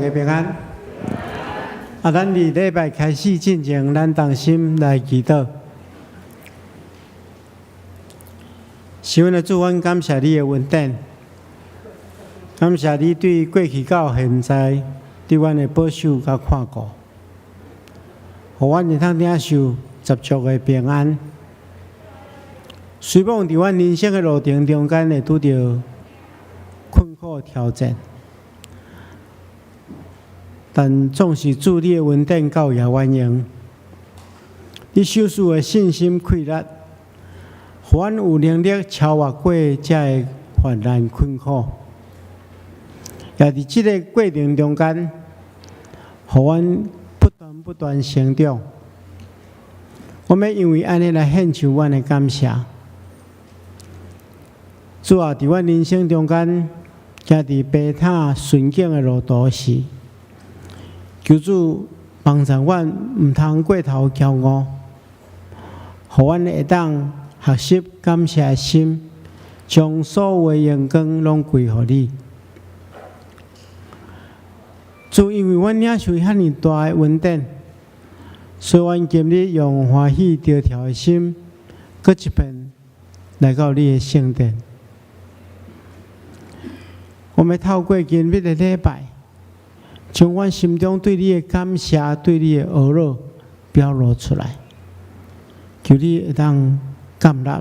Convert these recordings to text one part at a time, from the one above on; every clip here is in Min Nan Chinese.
家平安。啊，咱佇禮拜開始進前，咱同心來祈禱。是阮的主，阮感謝你的恩典，感謝你對過去到現在對阮的保守佮看顧，予阮會通領受十足的平安。雖罔佇阮人生的路程中間會拄著困苦挑戰，但總是主你的恩典夠也阮用。你賞賜的信心氣力，予阮有能力超越過這个患難困苦。也佇這个過程中間，予阮不斷不斷成長。我欲因為按呢來獻上阮的感謝。主啊，佇阮人生中間，行佇平坦順境的路途時，求主幫助阮，毋通過頭驕傲，予阮會當學習感謝的心，將所有的榮光攏歸予你。主，因為阮領受遐爾大的恩典，所以阮今日用歡喜著跳的心，閣一遍來到你的聖殿。我欲透過今日的禮拜，將阮心中對你的感謝、對你的呵咾表露出來，求你會當接納。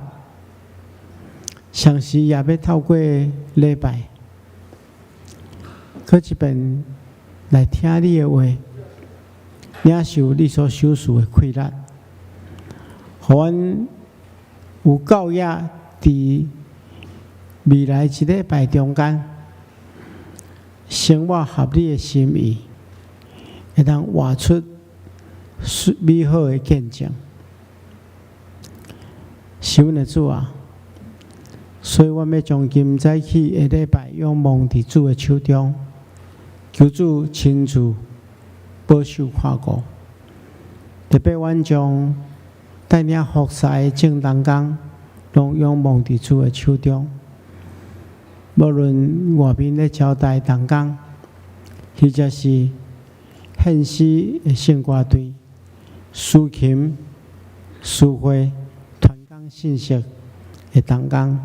同時也欲透過禮拜，閣一遍來聽你的話，領受你所賞賜的氣力，予阮有夠額佇未來一禮拜中間，生活合你的心意，會當活出美好的見證。是阮的主啊，所以阮欲將今早起的禮拜仰望佇主的手中，求主親自保守看顧。特別阮將帶領服侍的眾同工，攏仰望佇主的手中。無論外面咧招待同工，或者是獻詩的聖歌隊、司琴、司會、傳講信息的同工，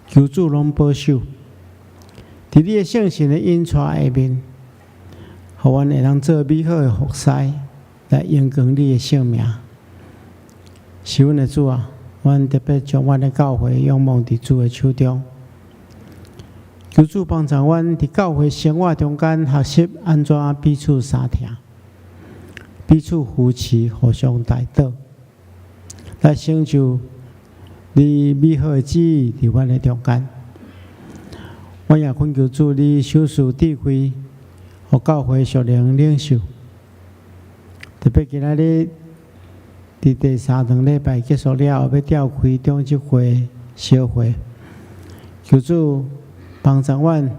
求主攏保守。佇你的聖神的引帶下面，予阮會當做美好的服侍，來榮光你的聖名。是阮的主啊，阮特別將阮的教會仰望佇主的手中。求主幫助阮佇教會生活中間學習按怎彼此相疼、彼此扶持、互相代禱，來成就你美好的旨意佇阮的中間。阮也懇求主，你賞賜智慧，予教會屬靈領袖。特別今仔日佇第三堂禮拜結束了後，欲召開長執會小會，求主幫助阮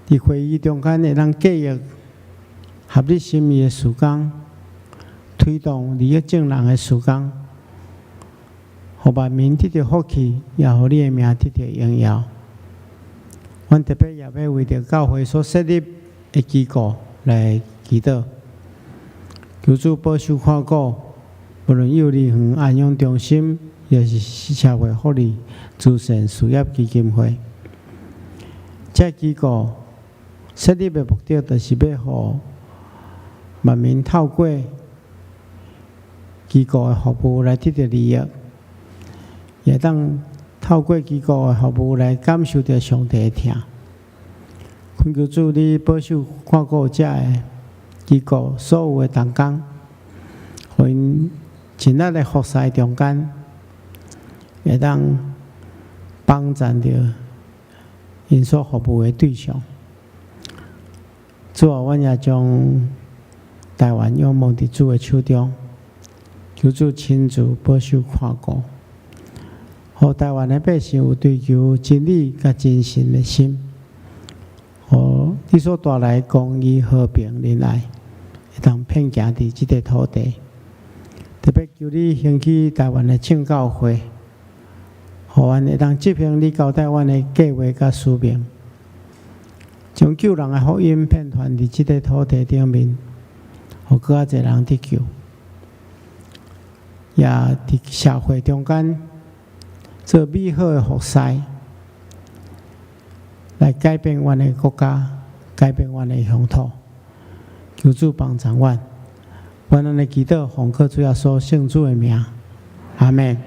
佇會議中間會當計劃合你心意的事工，推動利益眾人的事工，予萬民得著福氣，也予你的名得著榮耀。阮特別也欲為著教會所設立的機構來祈禱，求主保守看顧，無論幼兒園安養中心，抑是社會福利慈善事業基金會。這機構設立的目的，就是欲予萬民透過機構的服務來得著利益，也當透過機構的服務來感受著上帝的疼。懇求主，你保守看顧這个機構所有的同工，予𪜶盡力的服侍中間，會當幫贊著𪜶所服務的對象。主啊，阮也將台灣仰望佇主的手中，求主親自保守看顧，予台灣的百姓有追求真理佮真神的心，予你所帶來公義、和平、仁愛，會當遍行佇這個土地。特別求你興起台灣的聖教會，予阮會當執行你交代阮的計劃佮使命。將救人的福音遍傳佇這个土地頂面，予閣較濟人得救，也佇社會中間做美好的服侍，來改變阮的國家，改變阮的鄉土。求主幫助阮，阮按呢祈禱，奉靠主耶穌聖子的名，阿們。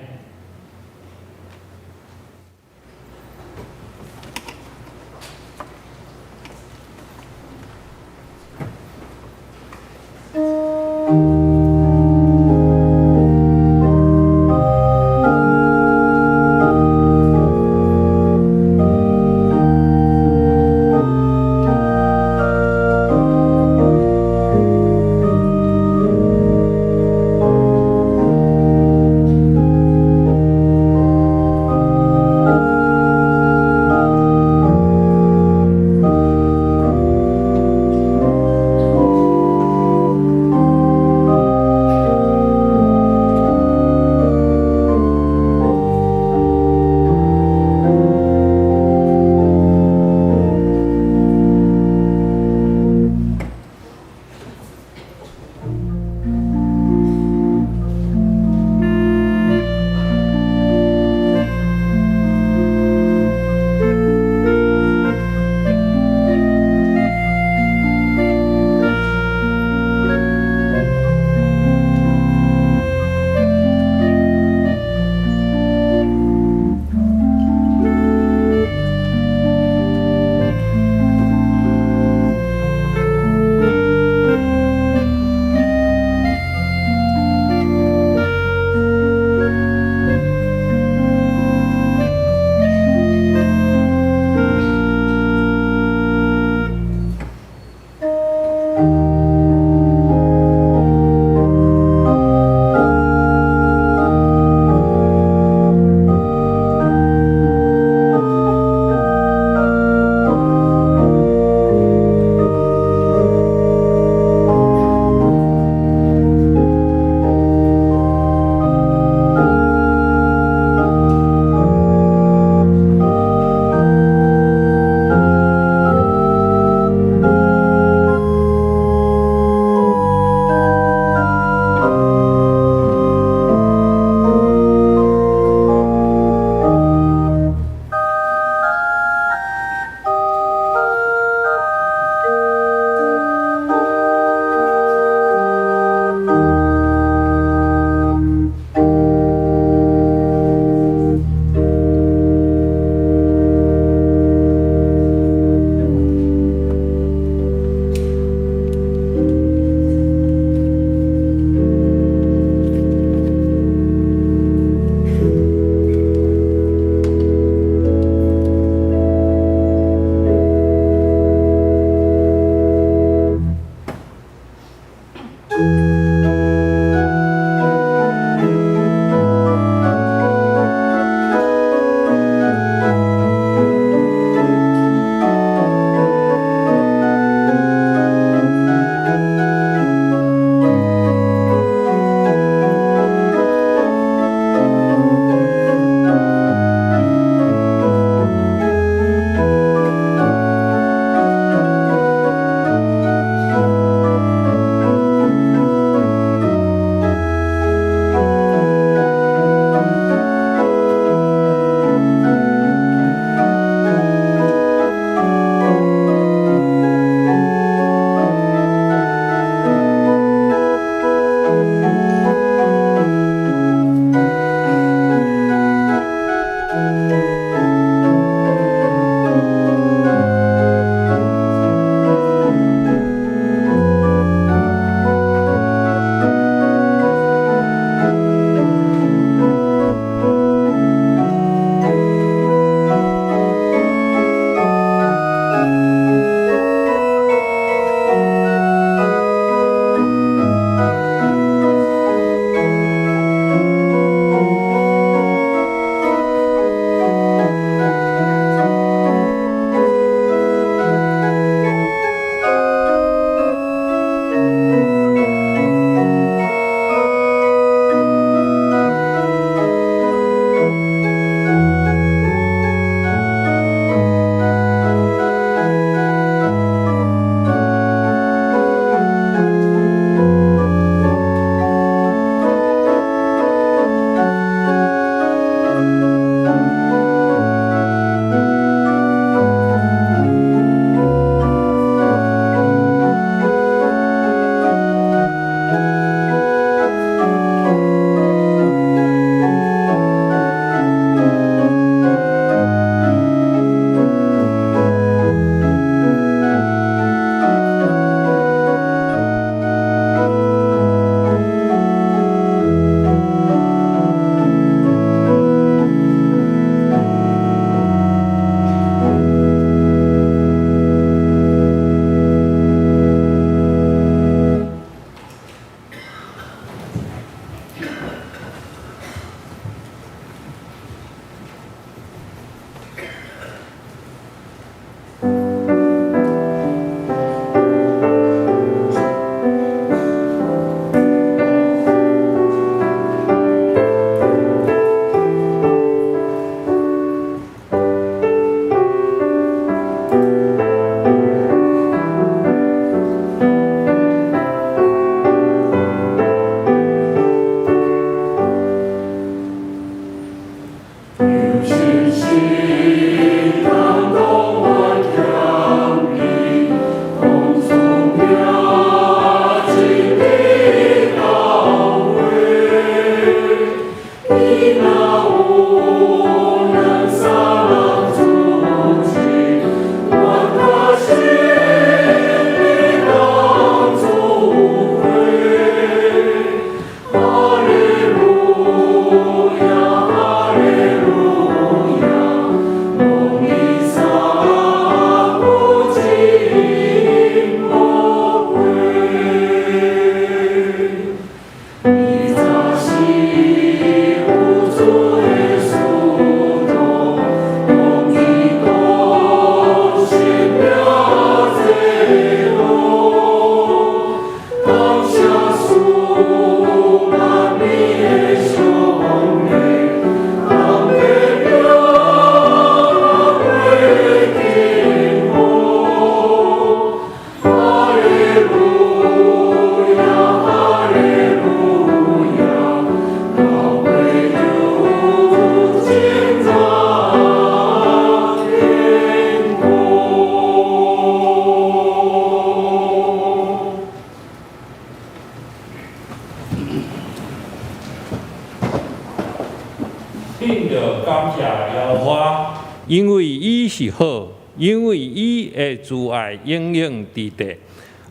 因為伊是好，因為伊的慈愛永遠佇地。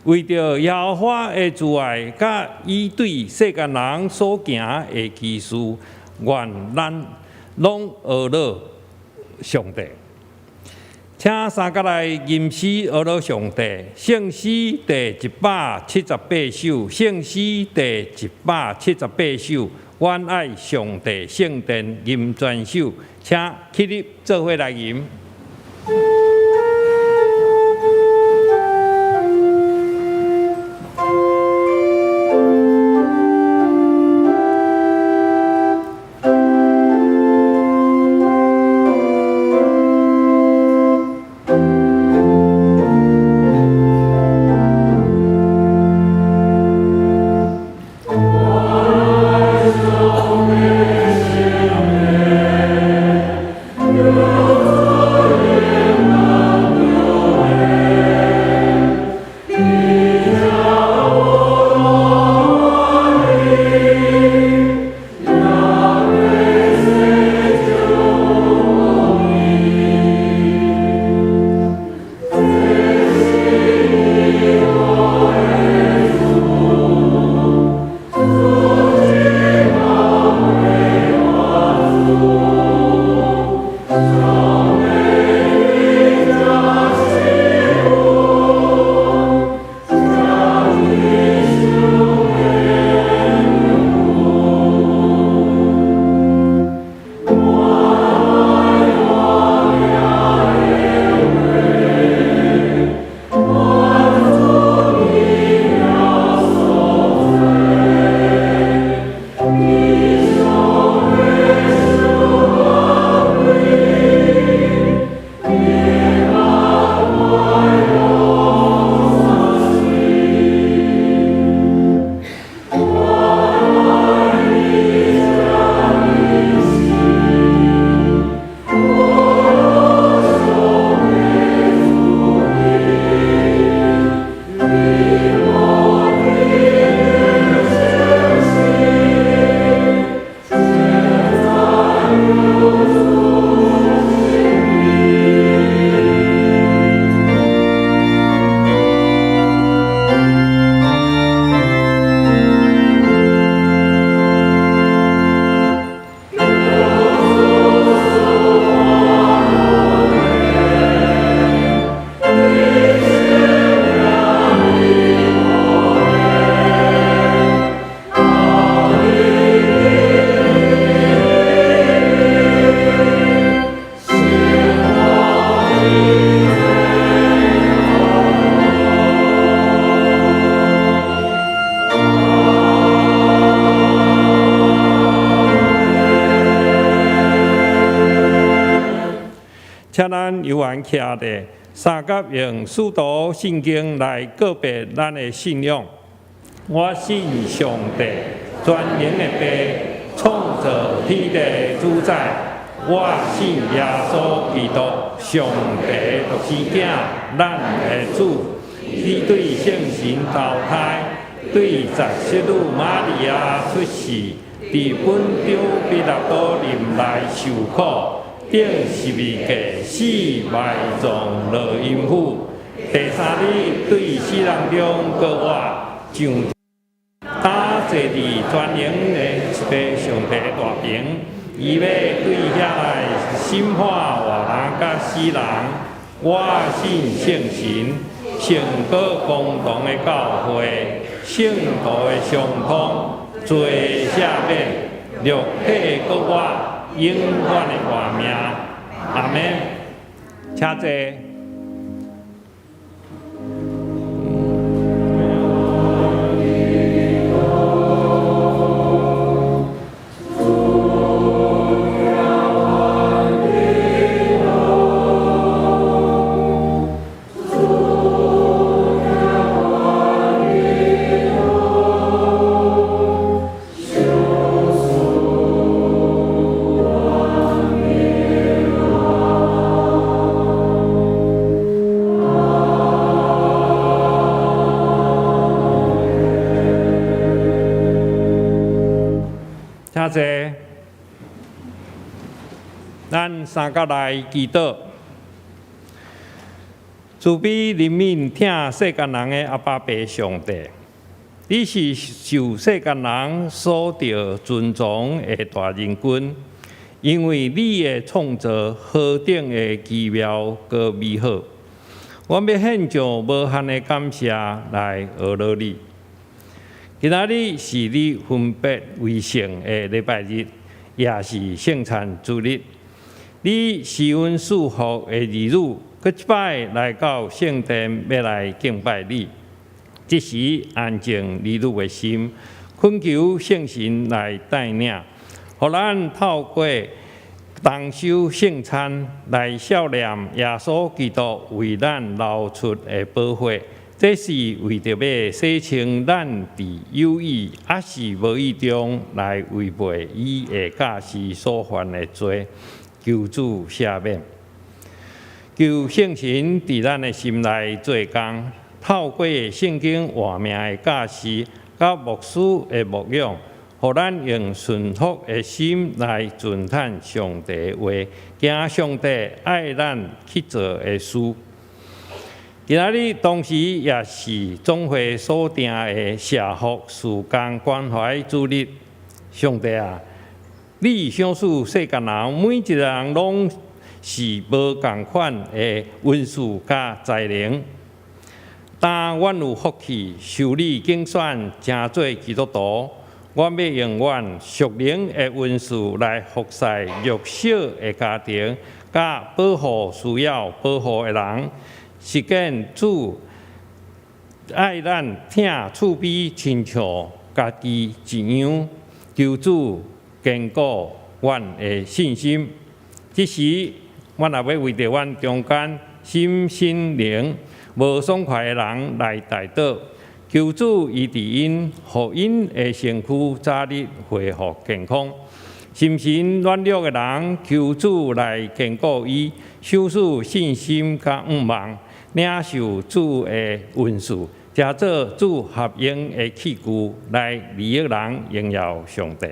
為著耶和華的慈愛，佮伊對世間人所行的奇事，願咱攏呵咾上帝。請三角來吟詩呵咾上帝，聖詩第178首，聖詩第178首，阮愛上帝聖殿吟全首，請起立做伙來吟。請咱猶原徛佇三甲用使徒信經來告白咱的信仰。我信上帝，全能的父，創造天地的主宰。我信耶穌基督，上帝獨生囝，咱的主。伊對聖神投胎，對十聖女瑪利亞出世，佇本丟彼拉多臨來受苦，釘十字架死埋葬落陰府，第三日對死人中閣活，上天坐佇全能的父上帝大爿，伊欲對遐來審判活人佮死人。我信聖神，聖歌公同的教會，聖徒的相通，罪赦免，肉體的復活，永遠的活命。阿們。請坐。咱三甲來祈禱。慈悲憐憫疼世間人的阿爸父上帝，你是受世間人所著尊崇的大仁君，因為你的創造何等的奇妙閣美好，阮欲獻上無限的感謝來阿羅你。今仔日是你分別為聖的禮拜日，也是聖餐主日。你施恩賜福的兒女，閣一擺來到聖殿，欲來敬拜你。這時安靜兒女的心，懇求聖神來帶領，予咱透過同守聖餐來數念耶穌基督為咱流出的寶血。這是為著欲洗清咱佇有意抑是無意中來違背伊的教示所犯的罪。求主赦免，求聖神佇咱的心內做工，透過聖經活命的教示，佮牧師的牧養，予咱用順服的心來遵趁上帝的話，行上帝愛咱去做的事。今仔日同時也是總會所定的社福事工關懷主日。上帝啊，你賞賜世間人每一个人攏是無仝款的恩賜佮才能。當阮有福氣受你揀選成做基督徒，阮欲用阮屬靈的恩賜來服侍弱小的家庭，佮保護需要保護的人，實踐主愛咱疼厝邊親像家己一樣，求主堅固阮的信心。這時，阮也欲為著阮中間身心靈無爽快的人來代禱，求主醫治𪜶，予𪜶的身軀早日恢復健康。心神軟弱的人，求主來堅固伊，賞賜信心佮向望，領受主的恩賜，成做主合用的器具，來利益人，榮耀上帝。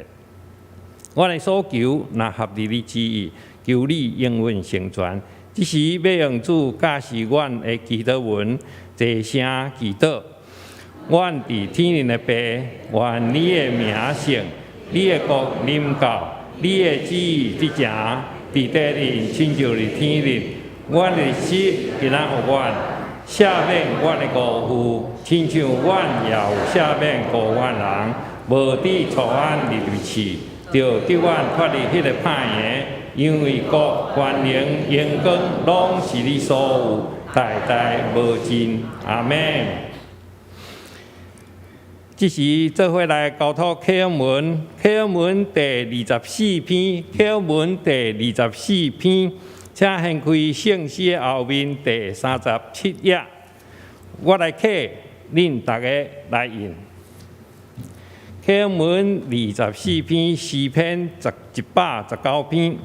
阮的所求，若合佇你旨意，求你應允成全。這時欲用主教示阮的祈禱文，齊聲祈禱。阮佇天頂的父，願你的名聖，你的國臨到，你的旨意執行，佇地頂親像佇天頂。阮的食今仔予阮，赦免阮的辜負，親像阮也有赦免辜阮人，無致帶阮入試，著救阮脫離彼个歹的，因為國、權能、榮光，攏是你所有，代代無盡。阿們。這時做伙來交託啟篁文，啟篁文第24篇，啟篁文第24篇，請掀開聖詩的後面第37頁，我來啟，恁逐家來應。啟篁文24篇詩篇119篇，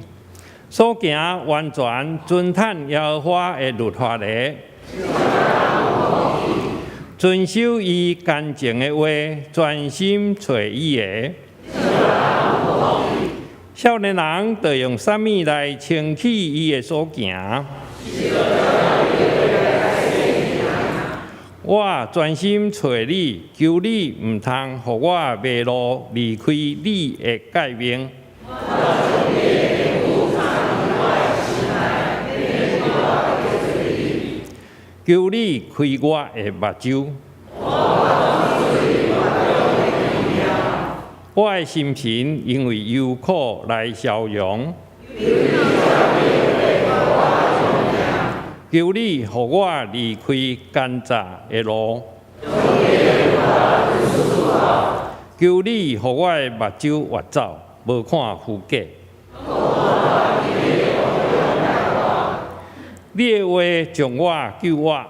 所行完全遵趁耶和華的律法的，遵守伊乾淨的話，專心揣伊的。少年人著用啥物來清去伊的所行？我專心揣你，求你毋通予我迷路，離開你的誡命。求你開我的目睭。我的心神因為憂苦來消融。求你予我離開奸詐的路。求你予我的目睭越走，無看虛假。你的話將我救活。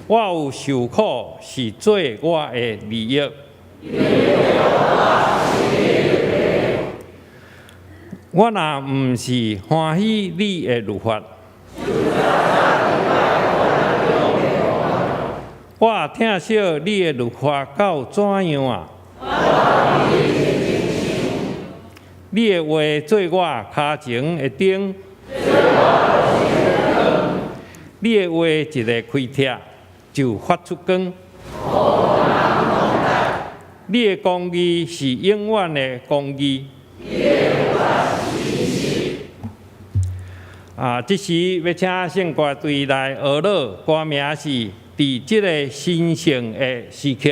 我有受苦是做我的利益。我若毋是歡喜你的律法，我疼惜你的律法到怎樣啊？你的話做我跤前的燈，你的話一个開拆就發出光。你的公義是永遠的公義。啊，這時欲請聖歌隊來學樂，歌名是《佇這个神聖的時刻》。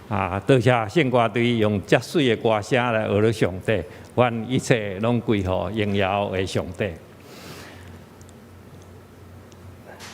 啊，多謝聖歌隊用遮媠的歌聲來學了上帝，願一切攏歸予榮耀的上帝。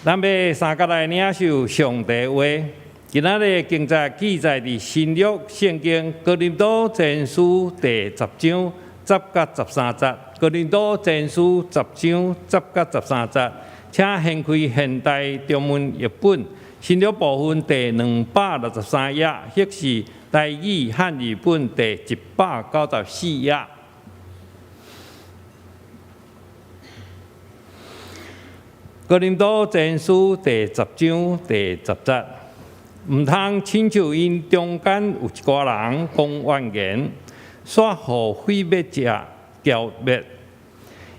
咱欲相佮來領受上帝話，今仔日經節記載佇新約聖經哥林多前書第十章十佮十三節。哥林多前書十章十佮十三節，請掀開現代中文譯本新約部分第263頁，或是台語漢語本第194頁。哥林多前書第十章第十節，毋通親像𪜶中間有一寡人講怨言，煞予毀滅者剿滅。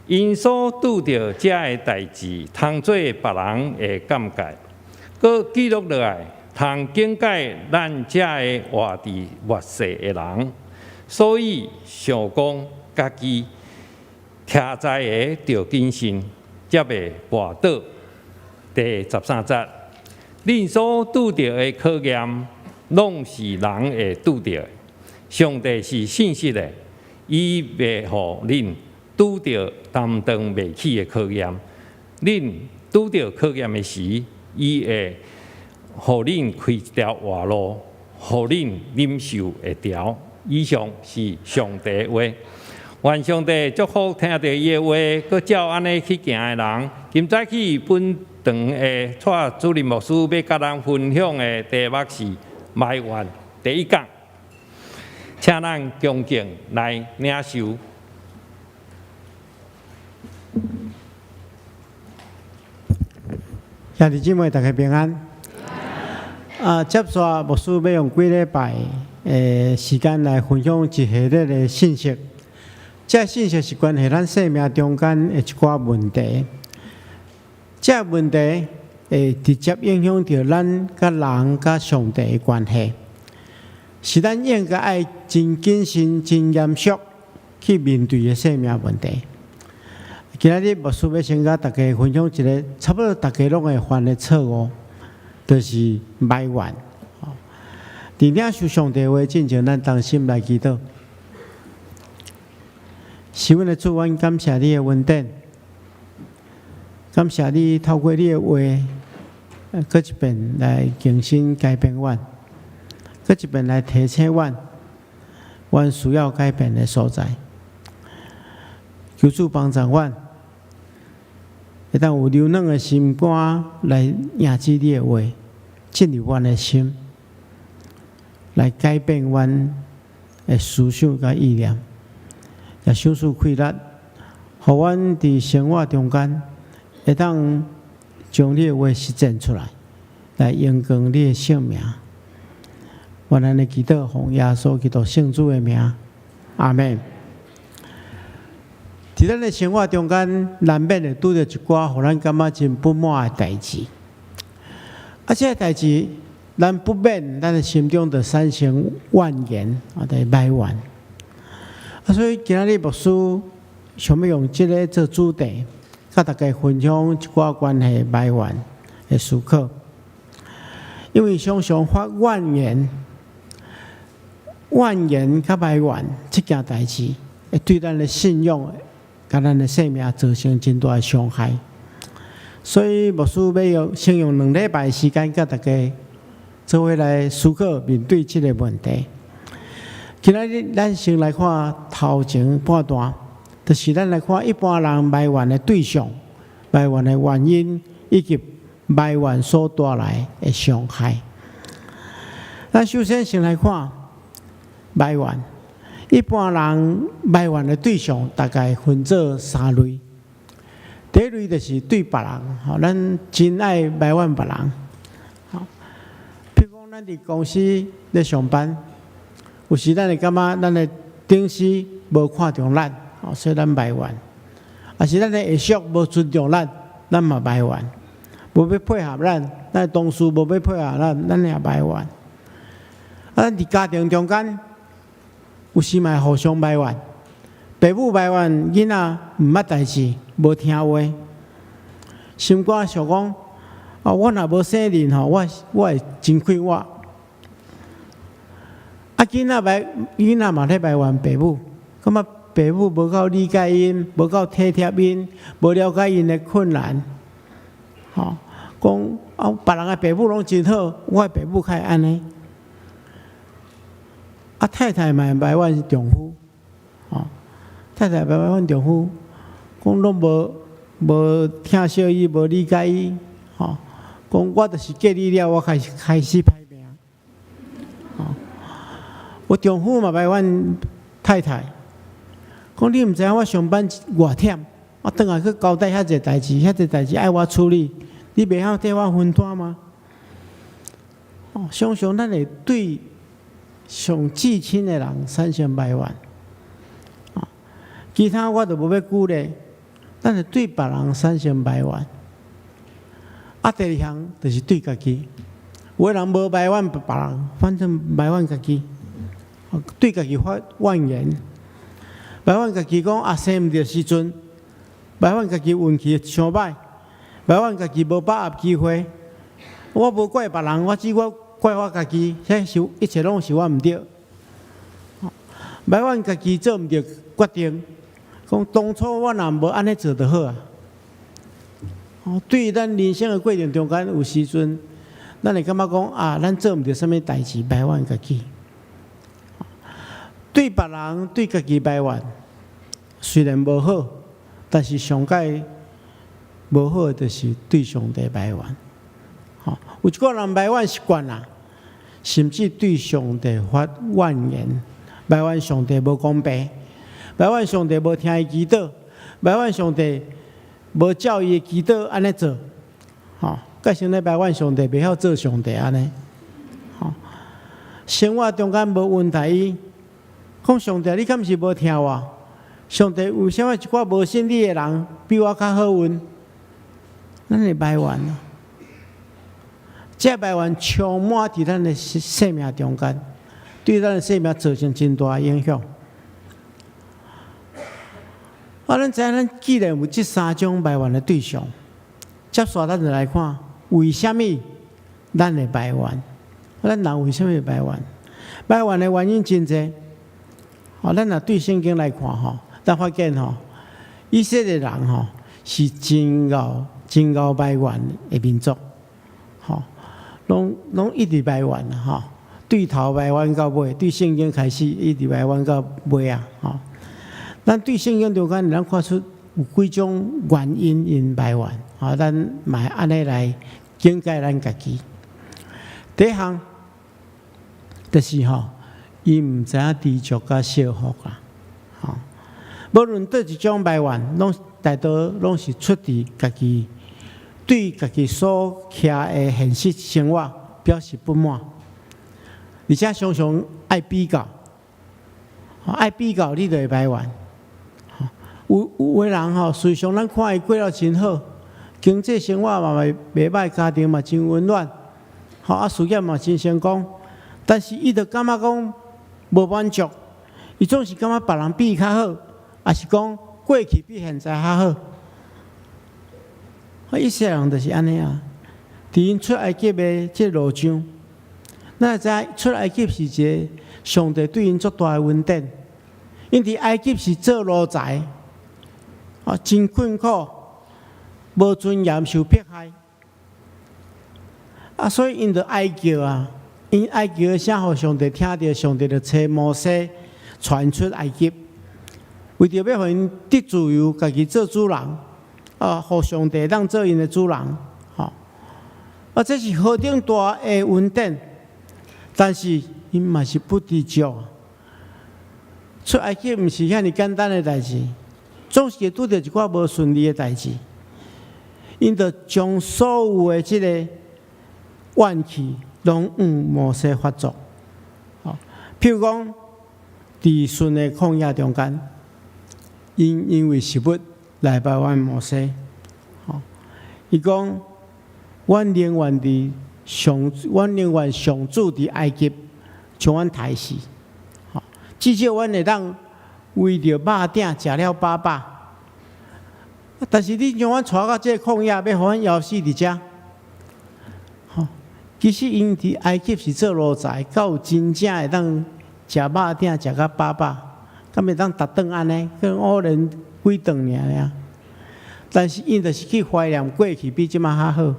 𪜶所拄著這个代誌，通做別人的鑑戒，閣記錄落來，通警戒咱這个活佇末世的人。所以想講家己徛在的，著謹慎，才袂跋倒。第十三節，恁所拄著的考驗，攏是人會拄著的。上帝是信實的，伊袂予恁拄著擔當袂起的考驗。恁拄著考驗的時，伊會予恁開一條活路，予恁忍受會牢。以上是上帝話。願上帝祝福聽著伊的話，閣照按呢去行的人。今早起本堂的蔡主任牧師欲佮咱分享的題目是埋怨第一講，請咱恭敬來領受。兄弟姊妹，大家平安。啊，接紲牧師欲用幾禮拜的時間來分享一系列的信息。這信息是關係咱生命中間的一寡問題。這問題會直接影響著咱佮人佮上帝的關係，是咱應該愛真謹慎、真嚴肅去面對的生命問題。今仔日牧師欲先佮大家分享一个差不多大家攏會犯的錯誤，就是埋怨。佇領受上帝話進前，咱同心來祈禱。是阮的主，阮感謝你的恩典，感謝你透過你的話，閣一遍來更新改變阮，閣一遍來提醒阮，阮需要改變的所在。求主幫助阮，會當有柔軟的心肝來迎接你的話，進入阮的心，來改變阮的思想佮意念。也賞賜氣力，予阮佇生活中間會當將你的話實踐出來，來榮光你的聖名。願按呢祈禱，奉耶穌基督聖子的名，阿們。佇咱的生活中間，難免會拄著一寡予咱感覺真不滿的代誌。啊，這个代誌，咱不免咱的心中就產生怨言，啊，就埋怨。啊，所以今仔日牧師想欲用這个做主題，佮大家分享一寡關係埋怨的思考。因為常常發怨言、怨言佮埋怨這件代誌，會對咱的信仰、佮咱的生命造成真大的傷害。所以牧師欲用先用兩禮拜時間，佮大家做伙來思考面對這个問題。今仔日咱先來看頭前半段，就是咱來看一般人埋怨的對象、埋怨的原因，以及埋怨所帶來的傷害。咱首先先來看埋怨，一般人埋怨的對象大概分做三類。第一類就是對別人，吼，咱真愛埋怨別人。吼，譬如講，咱佇公司咧上班。有時咱會感覺咱的頂司無看重咱，所以咱埋怨；抑是咱的下屬無尊重咱，咱嘛埋怨；無欲配合咱，咱的同事無欲配合咱，咱也埋怨。啊，咱佇家庭中間，有時嘛會互相埋怨，爸母埋怨囡仔毋捌代誌，無聽話，心肝想講：啊，我若無生恁吼，我會真快活。啊，囡仔嘛咧埋怨爸母，感覺爸母無夠理解𪜶，無夠體貼𪜶，無了解𪜶的困難，吼，講啊，別人的爸母攏真好，我的爸母較會按呢。啊，太太嘛會埋怨丈夫，吼，太太埋怨丈夫，講攏無疼惜伊，無理解伊，吼，講我就是嫁你了，我開始開始歹命，吼。我丈夫嘛埋怨太太，講你毋知影我上班偌忝，我轉來去交代遐濟代誌，遐濟代誌愛我處理，你袂曉替我分擔嗎？哦，常常咱會對上至親的人產生埋怨，啊，其他我就無欲舉例，咱會對別人產生埋怨。啊，第二項就是對家己，有的人無埋怨別人，反正埋怨家己，對家己發怨言，埋怨家己講啊生毋著時陣，埋怨家己運氣傷歹，埋怨家己無把握機會。我無怪別人，我只我怪我家己，這是一切攏是我毋對。埋怨家己做毋對決定，講當初我若無按呢做就好啊。哦，對咱人生的過程中間，有時陣，咱會感覺講啊，咱做毋對啥物代誌，埋怨家己。對別人、對家己埋怨，雖然無好，但是上蓋無好的就是對上帝埋怨。吼，有一寡人埋怨習慣啦，甚至對上帝發怨言，埋怨上帝無公平，埋怨上帝無聽伊祈禱，埋怨上帝無照伊的祈禱按呢做，吼，改成咧埋怨上帝袂曉做上帝按呢，吼，生活中間無恩待伊，講上帝你敢是無聽我？上帝為啥物一寡無信你的人比我較好運？咱會埋怨啊！這埋怨充滿佇咱的生命中間，對咱的生命造成真大影響。啊，咱知影，咱既然有這三種埋怨的對象，接續咱就來看，為啥物咱會埋怨？咱人為啥物會埋怨？埋怨的原因真濟。哦，咱若對聖經來看吼，咱發現吼，以色列人吼是真𠢕、真𠢕埋怨的民族，吼，攏攏一直埋怨吼，對頭埋怨到尾，對聖經開始一直埋怨到尾啊，吼。咱對聖經中間，咱看出有幾種原因𪜶埋怨，吼，咱嘛會按呢來警戒咱家己。第一項就是吼，伊毋知影知足佮惜福啊，吼。無論佗一種埋怨，攏大多攏是出自家己對家己所徛的現實生活表示不滿，而且常常愛比較，愛比較你就會埋怨。有有的人吼，時常咱看伊過了真好，經濟生活嘛袂袂䆀，家庭嘛真溫暖，吼啊事業嘛真成功，但是伊就感覺講無滿足，伊總是感覺別人比伊較好，抑是講過去比現在較好。啊，以色列人就是按呢啊，佇𪜶出埃及的這路上，咱會知影出埃及是一個上帝對𪜶足大的恩典，𪜶佇埃及是做奴才。啊，真困苦，無尊嚴，受迫害。啊，所以𪜶就哀叫啊，𪜶哀叫的聲，予上帝聽著，上帝就差摩西帶𪜶出埃及，為著欲予𪜶得自由，家己做主人，啊，予上帝當做𪜶的主人，吼。啊，這是何等大的恩典，但是𪜶嘛是不知足。出埃及毋是遐爾簡單的代誌。總是會拄著一寡無順利的代誌，𪜶就將所有的這個怨氣攏向摩西發作。譬如講，佇汛的曠野中間，𪜶因為食物來埋怨摩西。伊講：阮寧願佇上，阮寧願上主佇埃及將阮刣死。至少阮會當為著肉餅食了飽飽，但是你將阮帶到這個曠野，欲予阮枵死佇遮。吼，其實𪜶佇埃及是做奴才，敢有真正會當食肉餅食甲飽飽，敢會當逐頓按呢？可能偶然幾頓爾爾。但是𪜶就是去懷念過去比這馬較好，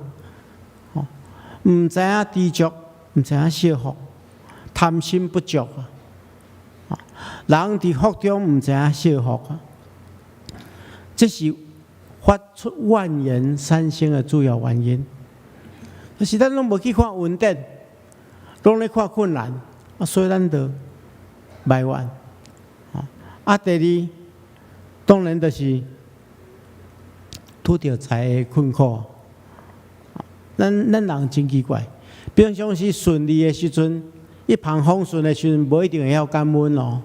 吼，毋知影知足，毋知影惜福，貪心不足啊！人佇福中毋知影惜福啊，這是發出怨言產生的主要原因。但是咱攏無去看恩典，攏咧看困難，啊，所以咱就埋怨。啊，第二，當然就是拄著財的困苦。咱人真奇怪，平常時順利的時陣，一帆風順的時陣，無一定會曉感恩哦。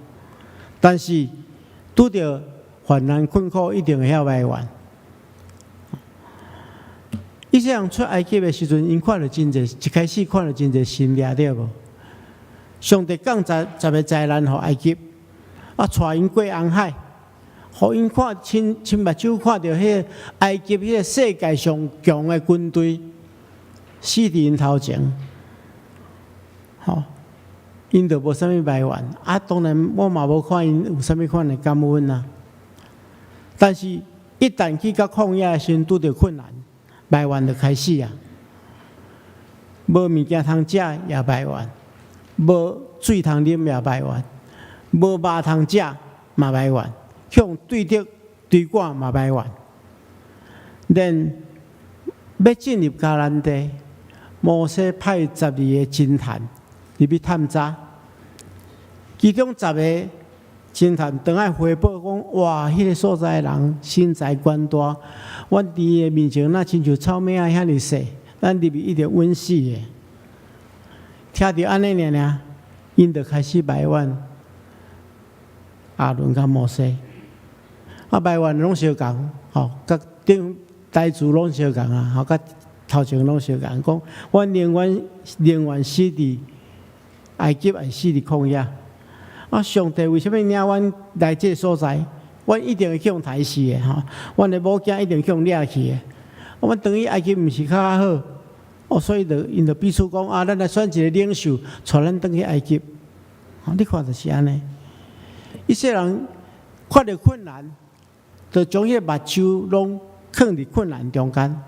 但是拄著患難困苦，一定會曉埋怨。以色列人出埃及的時陣，𪜶看著真濟，一開始看著真濟神蹟，對無？上帝降十個災難予埃及，啊，帶𪜶過紅海，予𪜶看親親目睭看著彼個埃及彼個世界上強的軍隊死佇𪜶頭前，吼，𪜶就無啥物埋怨。啊，當然我嘛無看𪜶有啥物款的感恩啊。但是，一旦去到曠野的時陣，拄著困難，埋怨就開始啊。無物件通食也埋怨，無水通啉也埋怨，無肉通食嘛埋怨，予對敵追趕嘛埋怨。連欲進入迦南地，摩西派十二個偵探入去探查，其中十個偵探轉來回報講：哇，彼個所在的人身材懸大，阮佇伊的面前若親像草蛸仔遐爾細，咱入去一定穩死的。聽著按呢爾爾，𪜶就開始埋怨亞倫佮摩西，啊，埋怨攏相仝，吼，佮頂台詞攏相仝啊，吼，佮頭前攏相仝，講阮寧願死佇埃及，抑是死佇曠野。啊！上帝為啥物領阮來這个所在？阮一定會去予刣死的吼！阮的某囝一定去予掠去的。阮轉去埃及毋是較好？哦，所以就𪜶就彼此講啊，咱來選一個領袖，帶咱轉去埃及。吼，你看就是按呢。以色列人看著困難，就將彼個目睭攏囥佇困難中間，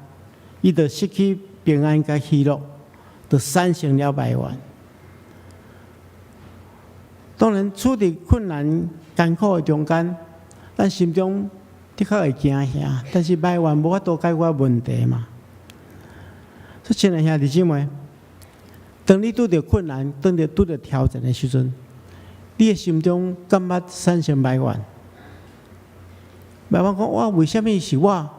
伊就失去平安佮喜樂，就產生了埋怨。當然，處佇困難艱苦的中間，咱心中的確會驚嚇，但是埋怨無法度解決問題嘛。所以，親愛兄弟姊妹，當你拄著困難、當你拄著挑戰的時陣，你的心中敢捌產生埋怨？埋怨講我為啥物是我？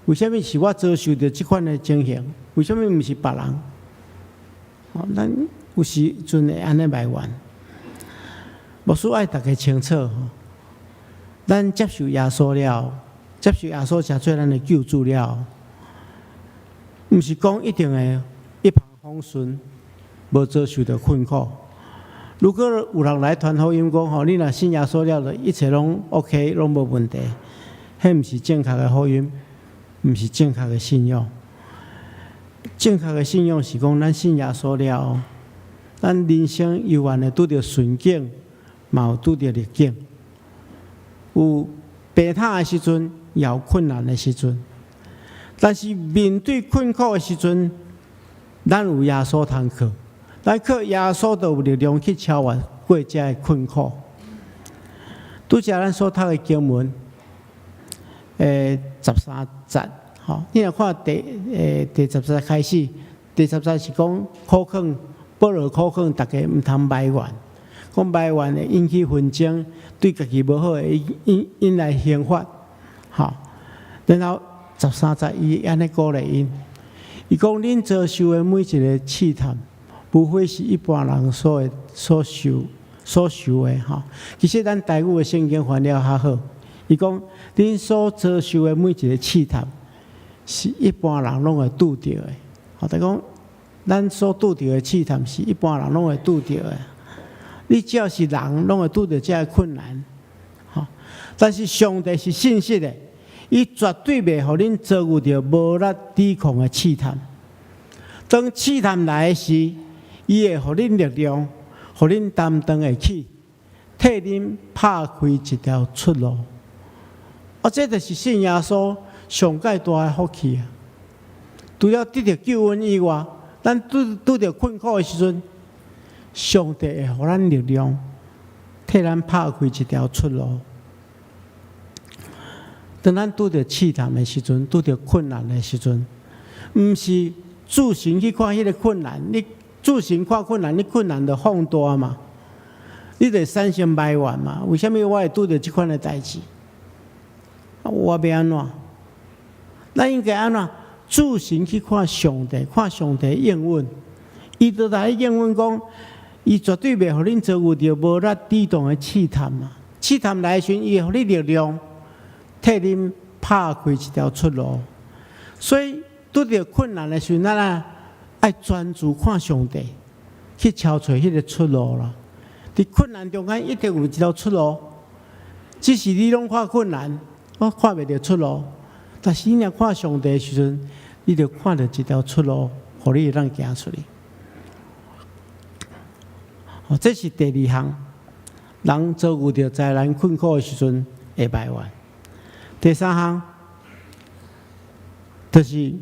為啥物是我遭受著這款的情形？為啥物毋是別人？哦，咱有時陣會按呢埋怨。牧師愛大家清楚，咱接受耶穌了，接受耶穌成做咱的救主了，毋是講一定會一帆風順，無遭受著困苦。如果有人來傳福音講吼，你若信耶穌了，就一切攏 OK，攏無問題，彼毋是正確的福音，毋是正確的信仰。正確的信仰是講，咱信耶穌了，咱人生猶原會拄著順境，嘛有拄著逆境，有平坦的時陣，也有困難的時陣。但是面對困苦的時陣，咱有耶穌通靠，咱靠耶穌就有力量去超越過這个困苦。拄才咱所讀的經文，13節，吼，你若看第十節開始，第十節是講苦勸保羅苦勸大家毋通埋怨。講埋怨會引起紛爭，對家己無好，會引來刑罰，吼。然後13節伊按呢鼓勵𪜶，伊講恁遭受的每一個試探，無非是一般人所會所受所受的，吼。其實咱台語的聖經翻了較好，伊講恁所遭受的每一個試探，是一般人攏會拄著的。吼，就講咱所拄著的試探，是一般人攏會拄著的。你只要是人，攏會拄著這个困難，吼。但是上帝是信實的，伊絕對袂予恁遭遇著無力抵抗的試探。當試探來的時，伊會予恁力量，予恁擔當會起，替恁拍開一條出路。啊，這就是信耶穌上蓋大的福氣啊！除了得著救恩以外，咱拄拄著困苦的時陣，上帝會予咱力量，替咱拍開一條出路。當咱拄著試探的時陣，拄著困難的時陣，毋是注神去看彼个困難，你注神看困難，你困難就放大嘛，你就產生埋怨嘛。為啥物我會拄著這款的代誌？我欲按怎？咱應該按怎？注神去看上帝，看上帝應允。伊就來應允講，伊絕對袂予恁遭遇著無力抵擋的試探啊！試探來的時陣，伊會予你力量，替恁拍開一條出路。所以拄著困難的時陣，咱啊愛專注看上帝，去敲揣彼個出路啦。佇困難中間一定有一條出路，只是你攏看困難，我看袂著出路。但是你若看上帝的時陣，你就看著一條出路，予你會當行出去。哦，這是第二項，人遭遇著災難困苦的時陣會埋怨。第三項，就是，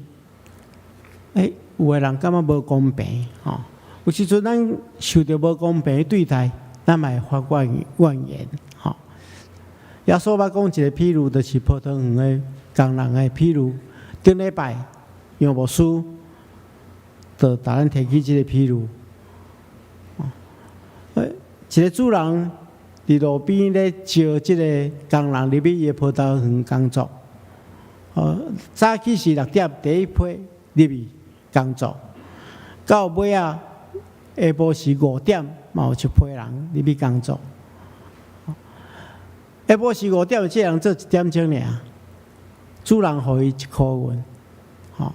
有的人感覺無公平，吼。有時陣咱受著無公平的對待，咱嘛會發怨怨言，吼。耶穌捌講一個譬喻，就是葡萄園的工人的譬喻。頂禮拜楊牧師就共咱提起這個譬喻。一個主人佇路邊咧招這個工人入去伊的葡萄園工作。早起是6點第一批入去工作，到尾仔下晡時5點，嘛有一批人入去工作。下晡時五點，這個人做一點鐘爾，主人予伊1箍銀，吼。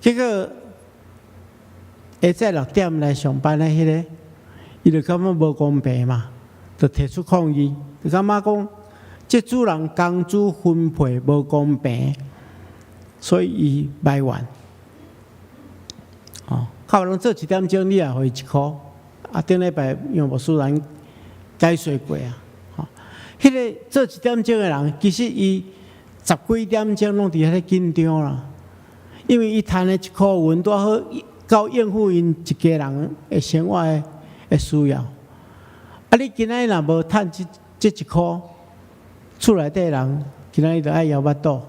結果下早6點來上班的彼個，伊就感覺無公平嘛，就提出抗議，就感覺講，這主人工資分配無公平，所以伊埋怨。哦，較人做一點鐘，你也予伊一箍，啊，頂禮拜楊牧師咱解說過啊。吼，彼個做一點鐘的人，其實伊十幾點鐘攏佇遐咧緊張啦，因為伊趁的一箍銀拄好夠應付𪜶一家人的生活的需要。啊，你今仔日若無趁這一箍，厝內底人今仔日就愛枵腹肚。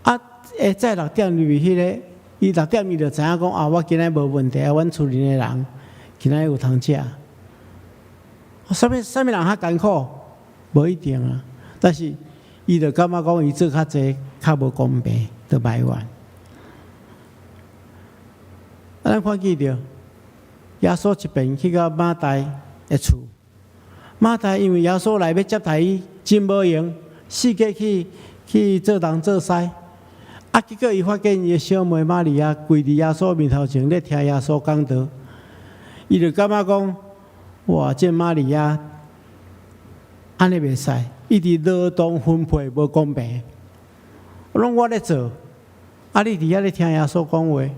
啊，下早六點入去彼個，伊六點伊就知影講啊，我今仔無問題啊，阮厝裡的人今仔日有通食。啥物啥物人較艱苦？無一定啊，但是伊就感覺講伊做較濟較無公平，就埋怨。啊，咱看見著耶穌一遍去到馬大的厝，馬大因為耶穌來欲接待伊，真無閒，四界去做東做西。啊，結果伊發現伊的小妹瑪利亞跪佇耶穌面頭前咧聽耶穌講道，伊就感覺講：哇，這瑪利亞按呢袂使，伊佇勞動分配無公平，攏我咧做，啊，你佇遐咧聽耶穌講話，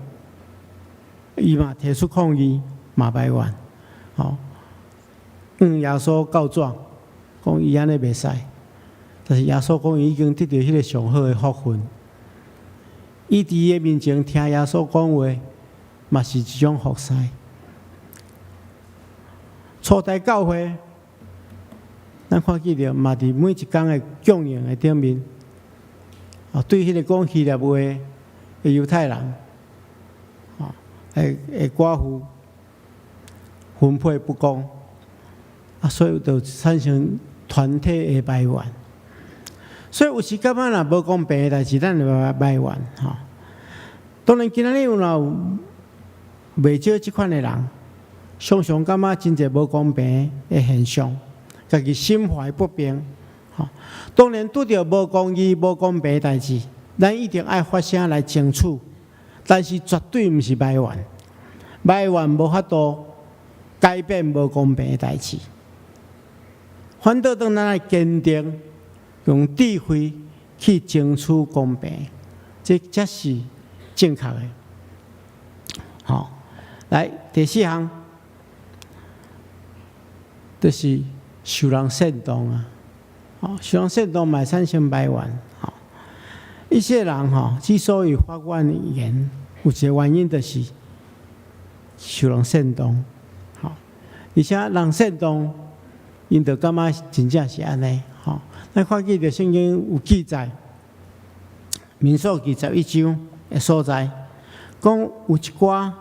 伊嘛提出抗議，嘛埋怨，吼，向耶穌告狀，講伊按呢袂使，但是耶穌講伊已經得著彼個上好的福分。伊佇伊的面前聽耶穌講話，嘛是一種服侍。初代教會，咱看見著嘛，佇每一工的供應的頂面，啊，對彼個講希臘話的猶太人，啊，的寡婦分配不公，啊，所以就產生團體的埋怨。所以有時感覺若無公平的代誌，咱就埋怨吼。當然，今仔日有若有袂少這款的人，常常感覺真濟無公平的現象，家己心懷不平。吼，當然拄著無公義、無公平的代誌，咱一定愛發聲來爭取，但是絕對毋是埋怨，埋怨無法度改變無公平的代誌。反倒當咱愛堅定，用智慧去爭取公平，這才是正確的。好，來第四項，就是受人煽動啊！哦，受人煽動嘛會產生埋怨。吼，一些人吼之所以發怨言，有一個原因就是受人煽動。吼，而且人煽動，𪜶就感覺真正是按呢。吼，咱看見著聖經有記載，民數記11章的所在，講有一寡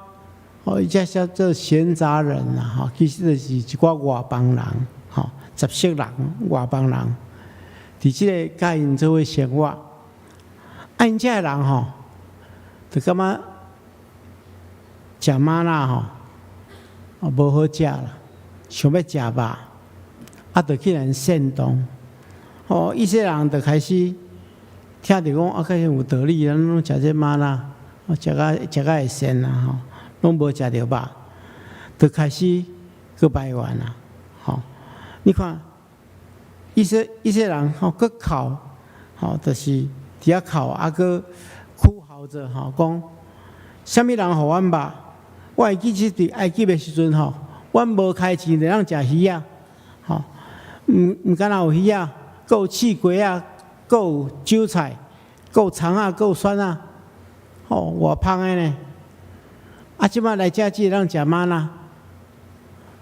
哦，伊這叫做閒雜人啊，吼，其實就是一寡外邦人，吼，雜色人、外邦人，佇這个佮𪜶做伙生活，啊，𪜶遮的人吼，就感覺食嗎哪吼，啊無好食啦，想欲食肉，啊，就去予人煽動。哦，以色列人就開始聽著講啊，敢有道理，咱攏食這嗎哪，食甲會跣啊吼，攏無食著肉，就開始閣埋怨啊，吼！你看，以色列人吼，閣哭，吼，就是佇遐哭，啊，閣哭嚎著吼，講啥物人予阮肉？我會記得佇埃及的時陣吼，阮無開錢就通食魚仔，吼，毋干焦有魚仔，閣有刺瓜仔，閣有韭菜，閣有蔥仔，閣有蒜仔，吼，偌芳的呢！啊，這擺來遮只會當食嗎哪，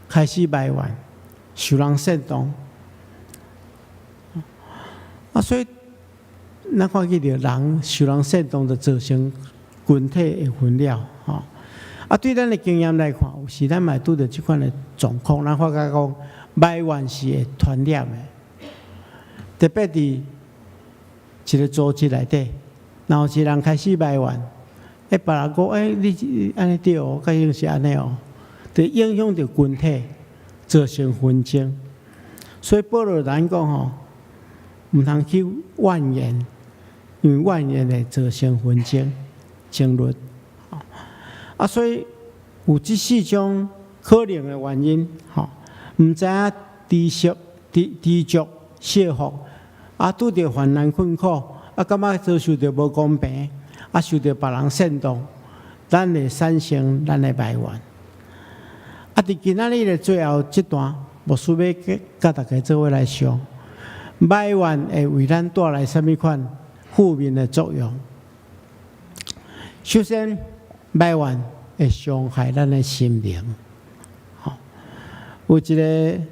開始埋怨，受人煽動。啊，所以咱看見著人受人煽動，就造成群體的紛擾，吼。啊，對咱的經驗來看，有時咱嘛會拄著這款的狀況，咱發覺講埋怨是會傳染的，特別佇一個組織內底，若有一個人開始埋怨，欸，別人講，欸，你按呢對哦，敢應是按呢哦，就影響著群體，造成紛爭。所以保羅咱講吼，毋通去怨言，因為怨言會造成紛爭、爭論。啊，所以有這四種可能的原因，吼，毋知影知識、知足、惜福，啊，拄著患難困苦，啊，感覺遭受著無公平，啊，受著別人煽動，咱會產生咱的埋怨。啊，佇今仔日的最後這段，牧師欲佮大家做伙來想，埋怨會為咱帶來啥物款負面的作用？首先，埋怨會傷害咱的心靈。吼，有一個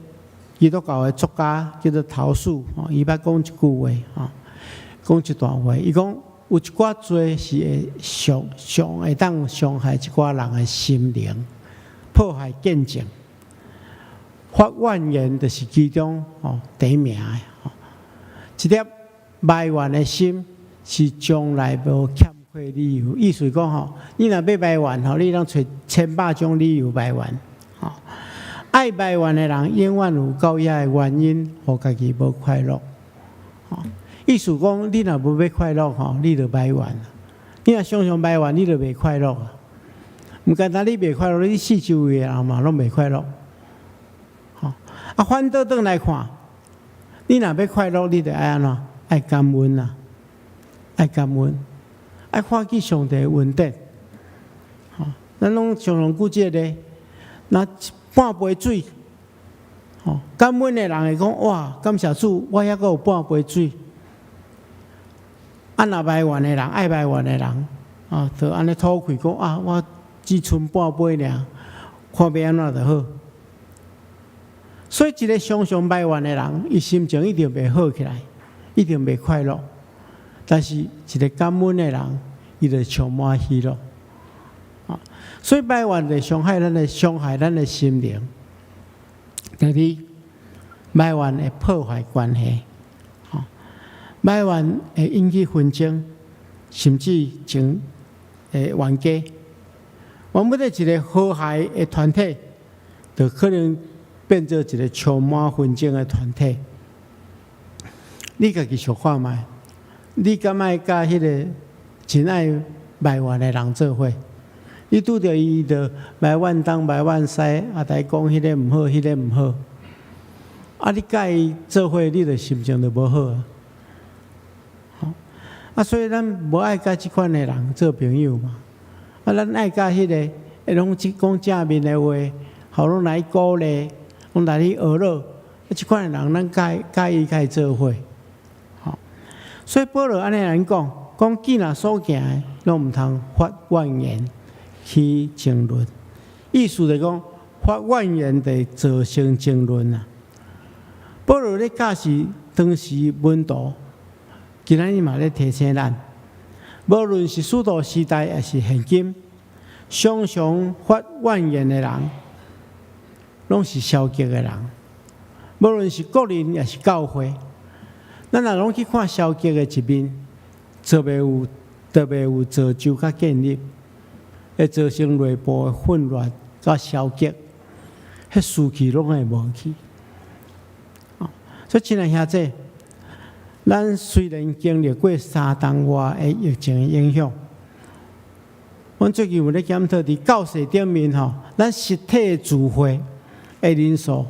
基督教的作家叫做陶恕，吼，伊捌講一句話，吼，講一段話，伊講有一寡罪是會傷傷會當傷害一寡人的心靈，破壞見證。發怨言就是其中吼第一名的。吼，一粒埋怨的心是從來無欠缺理由。意思講吼，你若欲埋怨吼，你通揣千百種理由埋怨。吼，愛埋怨的人，永遠有夠遐的原因，予家己無快樂。吼，意思講，你若無欲快樂吼，你就埋怨。你若常常埋怨，你就袂快樂。毋簡單，你袂快樂，你四周圍的人嘛攏袂快樂。吼，啊，反倒轉來看，你若欲快樂，你就愛按怎？愛感恩啊，愛感恩，愛看見上帝的恩典。吼，咱攏常常舉這個例，若半杯水，吼，感恩的人會講哇，感謝主，我猶閣有半杯水。啊，若埋怨的人，愛埋怨的人，啊，就按呢吐氣講啊，我只剩半杯爾，看欲按怎就好。所以，一個常常埋怨的人，伊心情一定袂好起來，一定袂快樂。但是，一個感恩的人，伊就充滿喜樂。啊，所以埋怨會傷害咱的心靈。第二，埋怨會破壞關係，吼，埋怨會引起紛爭，甚至成冤家。原本的一個和諧的團體，就可能變做一個充滿紛爭的團體。你家己想看覓？你敢愛佮彼個真愛埋怨的人做伙？你拄著伊就埋怨東埋怨西，啊，共伊講彼个毋好，彼个毋好。啊，你佮伊做伙，你就心情就無好啊。啊，所以咱無愛佮這款的人做朋友嘛。啊，咱愛佮彼个會攏講正面的話，予攏來鼓勵，攏來你學樂。啊，這款的人，咱佮伊較會做伙。吼，所以保羅按呢來講，講既若所行的，攏毋通發怨言起爭論。意思就講，發怨言就會造成爭論啊。保羅咧教示當時門徒，今仔日嘛咧提醒咱，無論是使徒時代，抑是現今，常常發怨言的人，攏是消極的人。無論是個人，抑是教會，咱若攏去看消極的一面，做袂有，特別有造就佮建立，會造成內部的混亂佮消極，彼士氣攏會無去。所以親愛兄弟，咱雖然經歷過3冬外的疫情的影響，阮最近有咧檢討佇教室頂面吼，咱實體聚會的人數，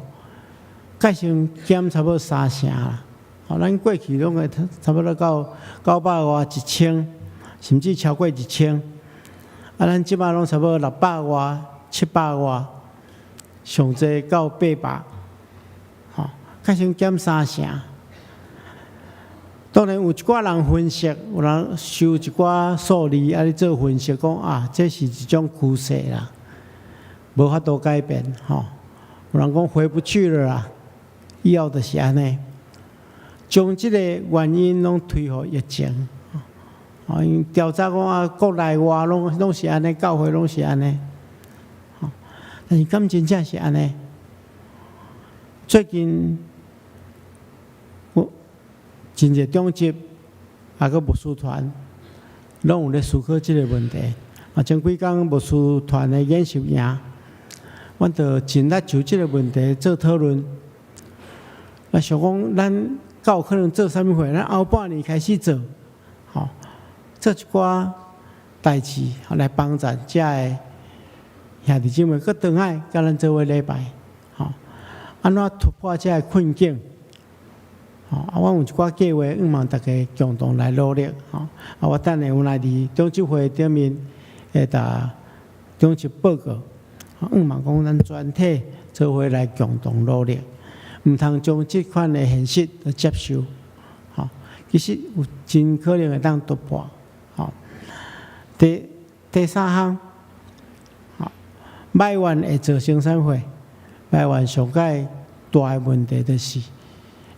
改成減差不多三成啦。吼，咱過去攏會差不多到900外一千，甚至超過一千。啊，咱這擺攏差不多600外、700外，上濟到800，吼，改成減三成。當然有一寡人分析，有人收一寡數字，啊咧做分析，講啊，這是一種趨勢啦，無法度改變，吼。有人講回不去了啦，以後就是按呢，將這個原因攏推予疫情，吼，因調查講啊，國內外攏是按呢，教會攏是按呢，吼，但是敢真正是按呢？最近我真濟長執啊，閣牧師團攏有咧思考這個問題。啊，前幾工牧師團的研習營，阮就盡力就這個問題做討論。啊，想講咱敢有可能做啥物貨？咱後半年開始做，吼，做一寡代誌來幫助遮的兄弟姊妹，閣轉來佮咱做伙禮拜，吼，按怎突破這个困境？吼，啊，阮有一寡計劃，向望大家共同來努力，吼。啊，我等下有來佇長執會頂面會共長執報告，向望講咱全體做伙來共同努力，毋通將這款的現實來接受，吼。其實有真可能會當突破，吼。第三項，吼，埋怨會造成啥貨？埋怨上蓋大的問題就是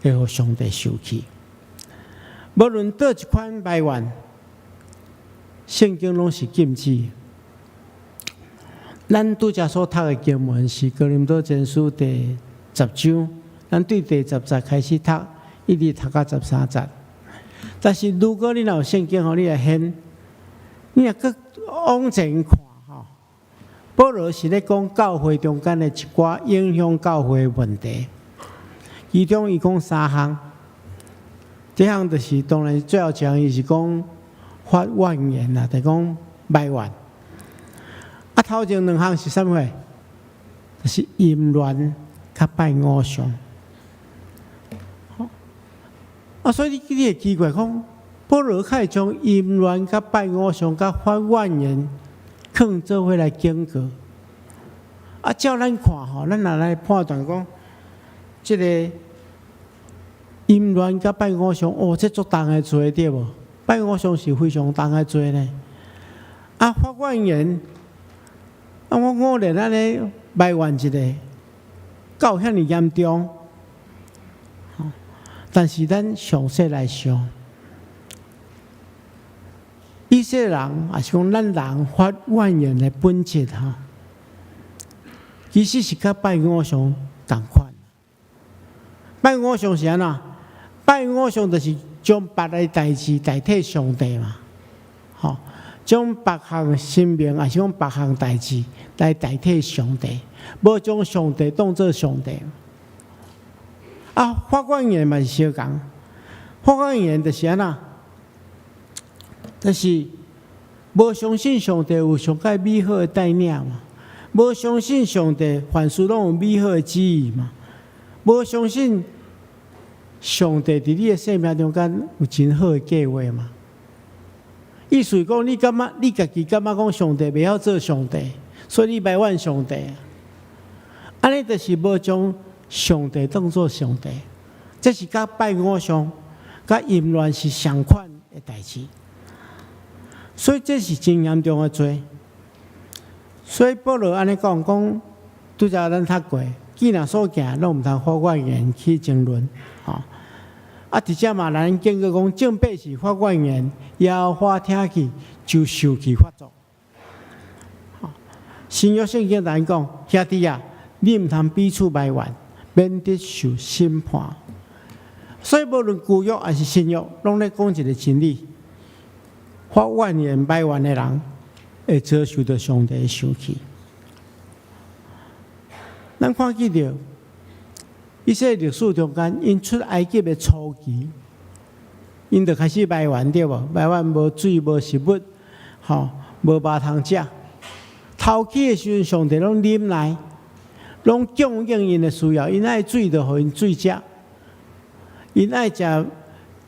會予上帝受氣。無論佗一款埋怨，聖經攏是禁止。咱拄才所讀的經文是哥林多前書第10章，咱對第10節開始讀，一直讀到13節。但是如果你若有聖經，吼，你來掀，你若閣往前看，吼，保羅是咧講教會中間的一寡影響教會的問題。其中伊講三項，這項就是當然最後一項，伊是講發怨言啦，就講埋怨。啊，頭前兩項是啥物貨？就是淫亂佮拜偶像。啊，所以你會奇怪講，保羅會將淫亂佮拜偶像佮發怨言，囥做伙來警告。啊，照咱看吼，咱若來判斷講，這个淫亂佮拜偶像，哦，這足重的罪對無？拜偶像是非常重的罪呢。啊，發怨言，啊，我偶爾按呢埋怨一下，敢有遐爾嚴重？但是咱詳細來想，以色列人抑是講咱人發怨言的本質吼，其實是佮拜偶像仝款。拜偶像是按怎？拜偶像就是將別个代誌代替上帝嘛，吼，將別項神明，抑是講別項代誌來代替上帝，無將上帝當做上帝。啊，發怨言嘛是相仝，發怨言就是按怎？就是無相信上帝有上蓋美好的帶領嘛，無相信上帝凡事攏有美好的旨意嘛，無相信上帝佇你的生命中間有真好的計劃嘛。意思是講，你感覺你家己感覺講上帝袂曉做上帝，所以你埋怨上帝。按呢就是無將上帝當做上帝，這是佮拜偶像、佮淫亂是相款的代誌。所以這是真嚴重的罪。所以保羅按呢講，講拄才咱讀過，既然所行，攏毋通發怨言起爭論，吼。啊，佇遮嘛，咱警告講，眾百姓發怨言，耶和華聽去就受氣發作。新約聖經咱講，兄弟啊，你毋通彼此埋怨，免得受審判。所以無論舊約抑是新約，攏咧講一个真理。發怨言埋怨的人，會遭受著上帝的生氣。咱看見著以色列歷史中間，𪜶出埃及的初期，𪜶就開始埋怨對無？埋怨無水、無食物，吼，無肉通食。頭起的時陣，上帝攏忍耐，攏供應𪜶的需要。𪜶愛水就予𪜶水食，𪜶愛食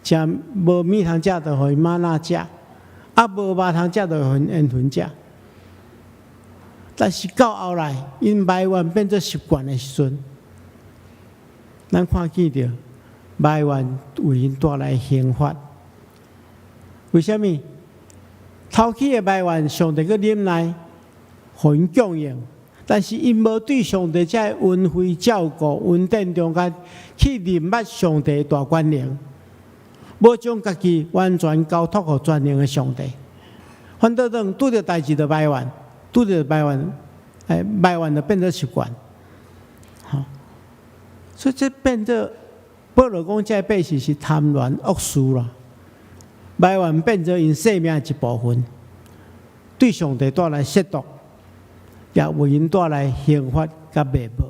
食無物通食就予𪜶嗎哪食，啊無肉通食就予𪜶煙雲食。但是到後來，𪜶埋怨變做習慣的時陣，咱看見著埋怨為𪜶帶來刑罰。為啥物？頭起的埋怨，上帝閣忍耐，予𪜶供應，但是𪜶無對上帝這个恩惠照顧、恩典中間去認捌上帝的大權能，無將家己完全交託予全能的上帝。反倒當拄著代誌就埋怨。拄著埋怨，哎，埋怨就變做習慣，吼，所以這變做保羅講，這个百姓是貪戀惡事啦，埋怨變做𪜶生命的一部分，對上帝帶來褻瀆，也為𪜶帶來刑罰佮滅亡。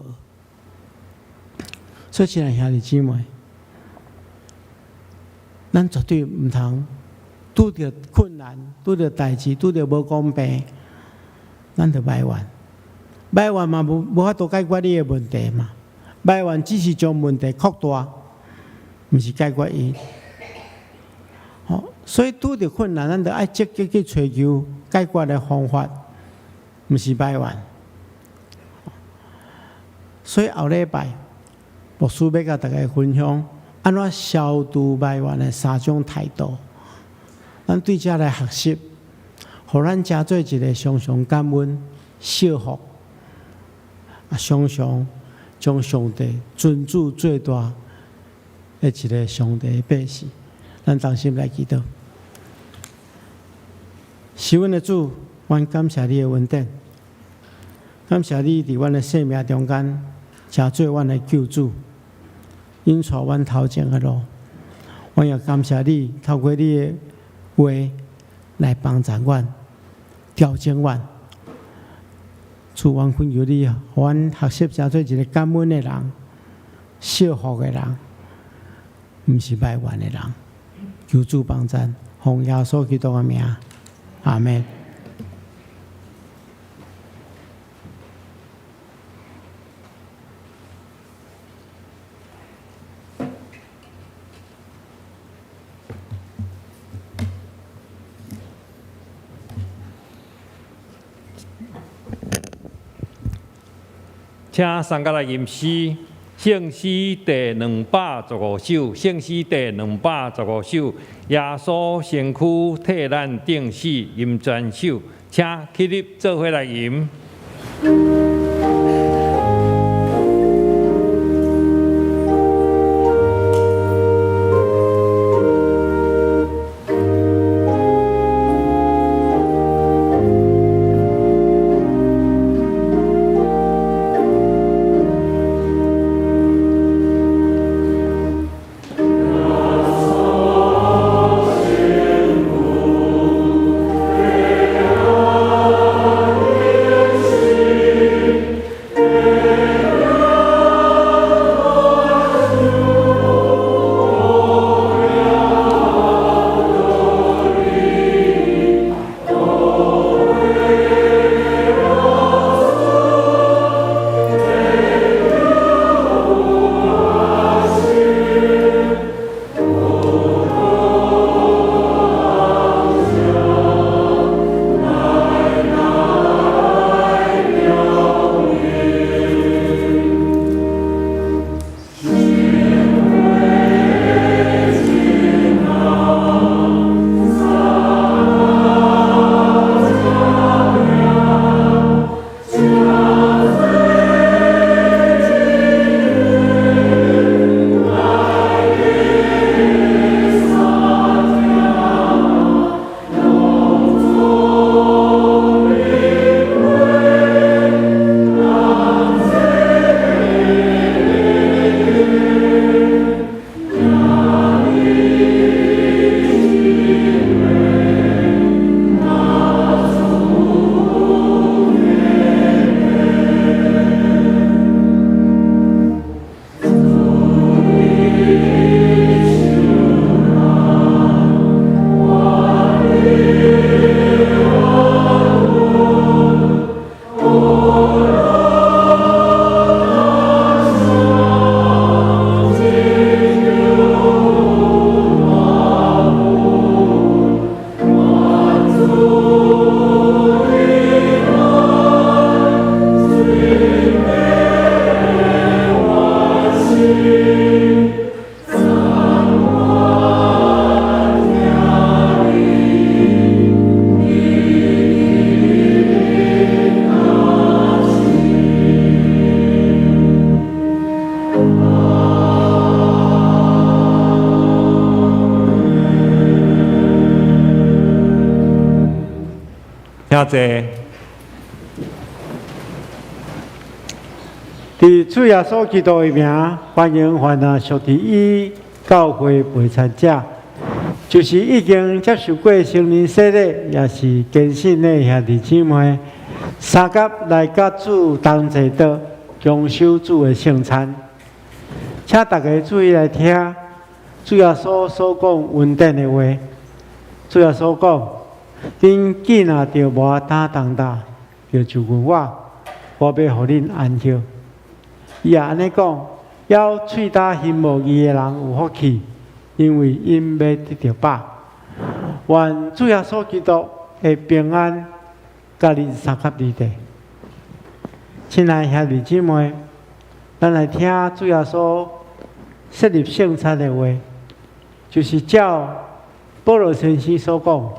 所以，親愛兄弟姊妹，咱絕對毋通拄著困難、拄著代誌、拄著無公平，咱就埋怨，埋怨嘛無法度解決你的問題嘛。埋怨只是將問題擴大，毋是解決伊。吼，所以拄著困難，咱就愛積極去揣求解決的方法，毋是埋怨。所以後禮拜牧師欲共大家分享，按怎消除埋怨的三種態度。咱對這來學習。予咱成做一个常常感恩、惜福，啊，常常將上帝尊主最大的一个上帝的百姓。咱同心來祈禱。是阮的主，阮感謝你的恩典，感謝你佇阮的生命中間，成做阮的救主，引帶阮頭前的路。阮也感謝你，透過你的話來幫助阮、調整阮。主，阮懇求你，予阮學習成做一个感恩的人、惜福的人，毋是埋怨的人。求主幫贊，奉耶穌基督的名，阿們。請三個來吟詩，聖詩第215首，聖詩第215首，耶穌身軀替咱釘死，吟全首，請起立做伙來吟。耶穌。請坐。佇主耶穌基督的名，歡迎凡若屬佇伊教會陪餐者，就是已經接受過聖靈洗禮，也是堅信的兄弟姊妹，相佮來佮主同齊桌，共守主的聖餐。請大家注意來聽主耶穌所講恩典的話。主耶穌講：恁既若著無擔重擔，就就近我，我欲予恁安歇。伊也按呢講，枵喙焦心無義的人有福氣，因為𪜶欲得著飽。願主耶穌基督的平安，佮恁相佮佇咧。親愛兄弟姊妹，咱來聽主耶穌設立聖餐的話，就是照保羅先生所講，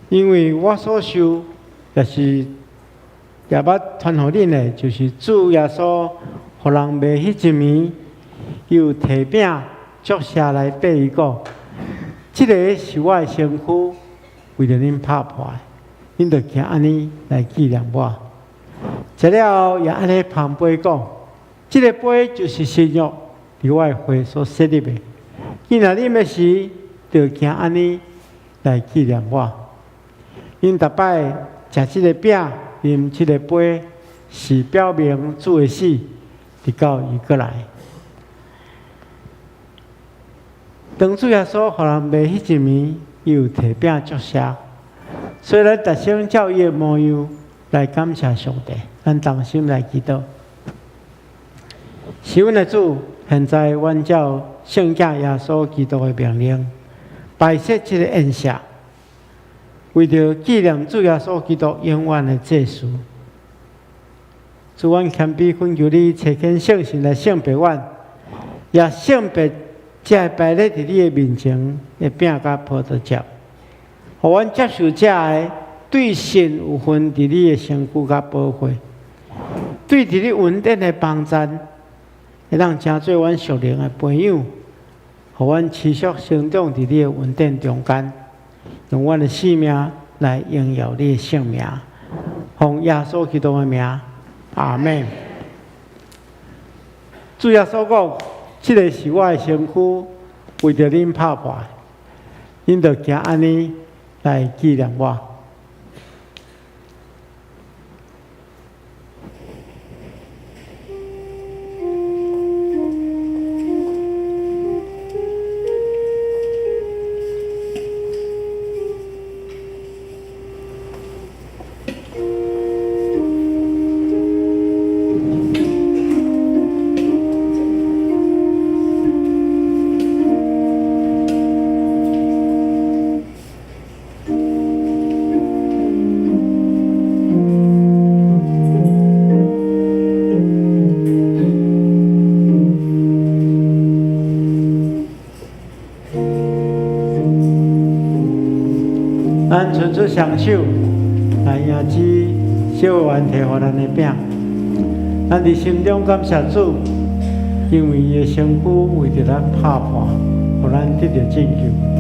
因為我所受，也是也捌傳予恁的，就是主耶穌予人賣彼一暝，伊有提餅祝謝來擘伊講：這个是我的身軀，為著恁拍破的，恁著行按呢來紀念我。食了後，也按呢捧杯講：這个杯就是新約，佇我的血所設立的。既若啉的時，就行按呢來紀念我。恁逐擺食這个餅，啉這个杯，是表明主的死，直到伊閣來。當主耶穌予人賣彼一暝，伊有提餅祝謝，所以咱逐聲照伊的模樣來感謝上帝。咱同心來祈禱。是阮的主，現在阮照聖子耶穌基督的命令，擺設這个宴席，為著紀念主耶穌基督永遠的祭司。主，阮謙卑懇求你，差遣聖神來聖別阮，也聖別這个擺列佇你的面前的餅佮葡萄汁，予阮接受這个對神有份佇你的身軀佮寶血，對佇你恩典的幫贊，會當成做阮屬靈的培養，予阮持續成長佇你的恩典中間，用阮的生命來榮耀你的聖名，奉耶穌基督的名，阿們。主耶穌講：這个是我的身軀，為著恁拍破，恁著行按呢來紀念我。咱伸出雙手來迎接小員提予咱的餅。咱佇心中感謝主，因為伊的身軀為著咱拍破，予咱得著拯救。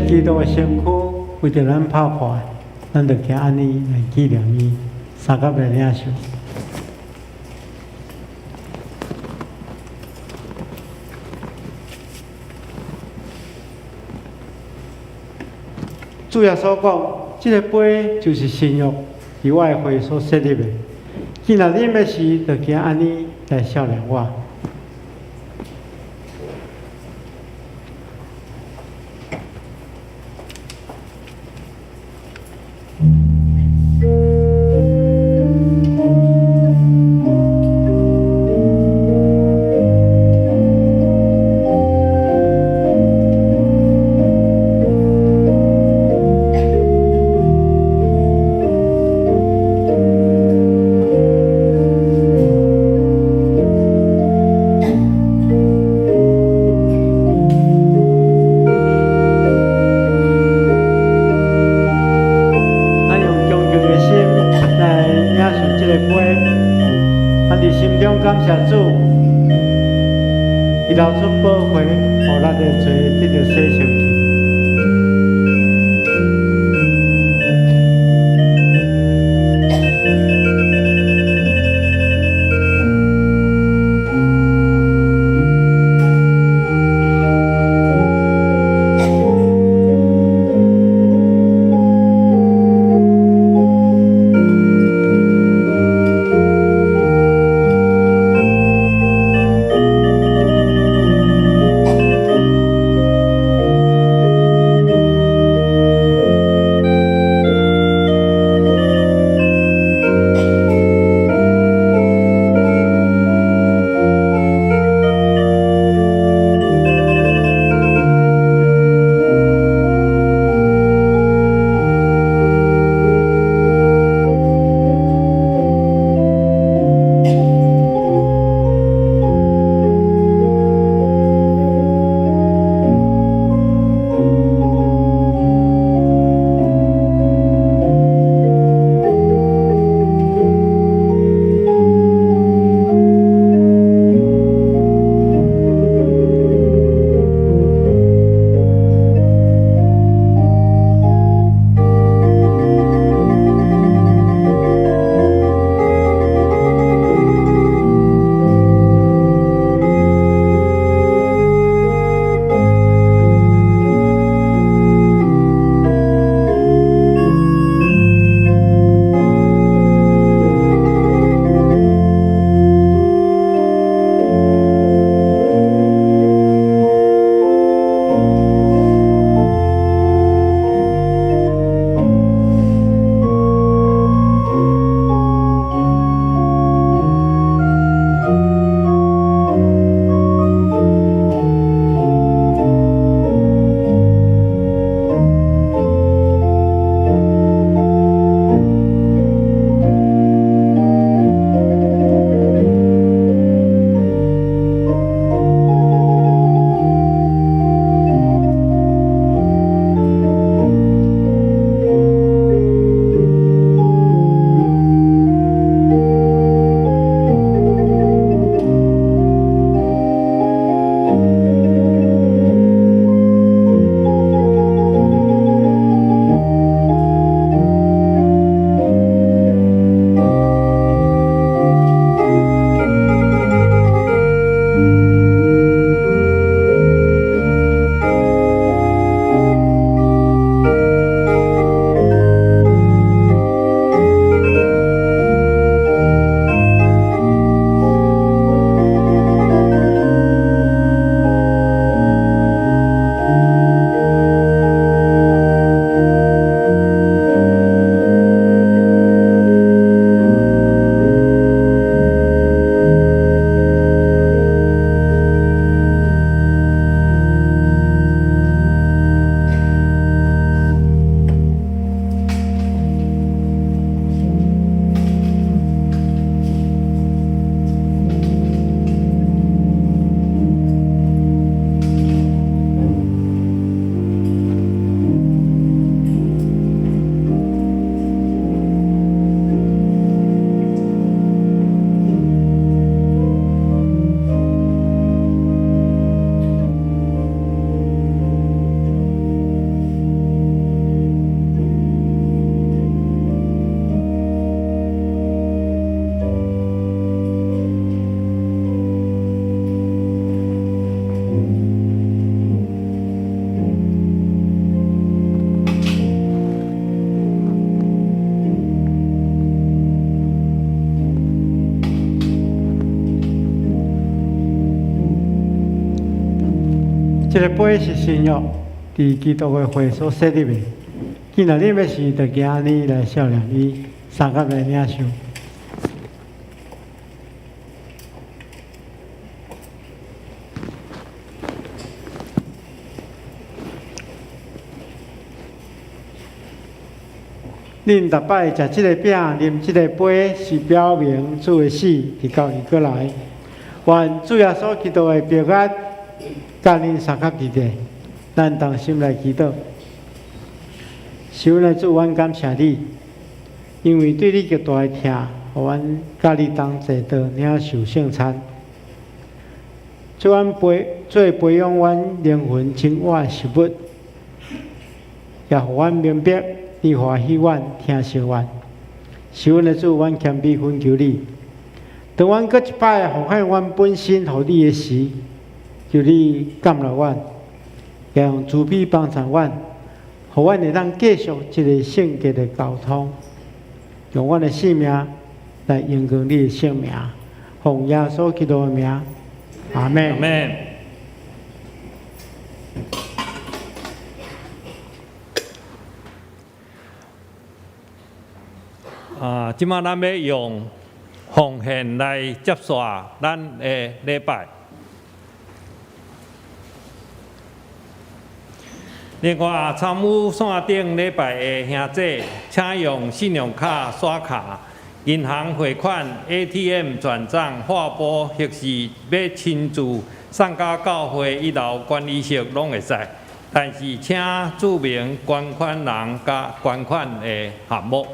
基督的身軀為著咱拍破的，咱就行按呢來紀念伊，相佮來領受。主耶穌講：這个杯就是新約，是我的血所設立的。既若啉的時，就行按呢來數念我。咱用恭敬的心來領受這个杯，咱佇心中感謝主，伊流出寶血，予咱的罪得著洗清去。這个杯是新約，佇基督的血所設立的。既然啉的時，就行按呢來數念伊，相佮來領受。恁逐擺食這个餅、啉這個杯，是表明主的死，直到伊閣來。願主耶穌基督的平安，佮恁相佮佇咧。咱同心來祈禱。是阮的主，阮感謝你，因為對你極大的疼，予阮佮你同齊坐領受聖餐。做阮培做培養阮靈魂生活的食物，也予阮明白你歡喜阮、疼惜阮。是阮的主，阮謙卑懇求你。當阮閣一擺奉獻阮本身予你的時，求你感納阮，也用慈悲幫助阮，予阮會當繼續這个聖潔的交通，用阮的性命來榮光你的聖名，奉耶穌基督的名，阿們。阿們。啊，這馬咱欲用奉獻來結束咱的禮拜。另外，參與線頂禮拜的兄弟，請用信用卡刷卡、銀行匯款、ATM 轉帳、劃撥，或是欲親自送到教會一樓管理室，攏會使。但是，請註明捐款人佮捐款的項目。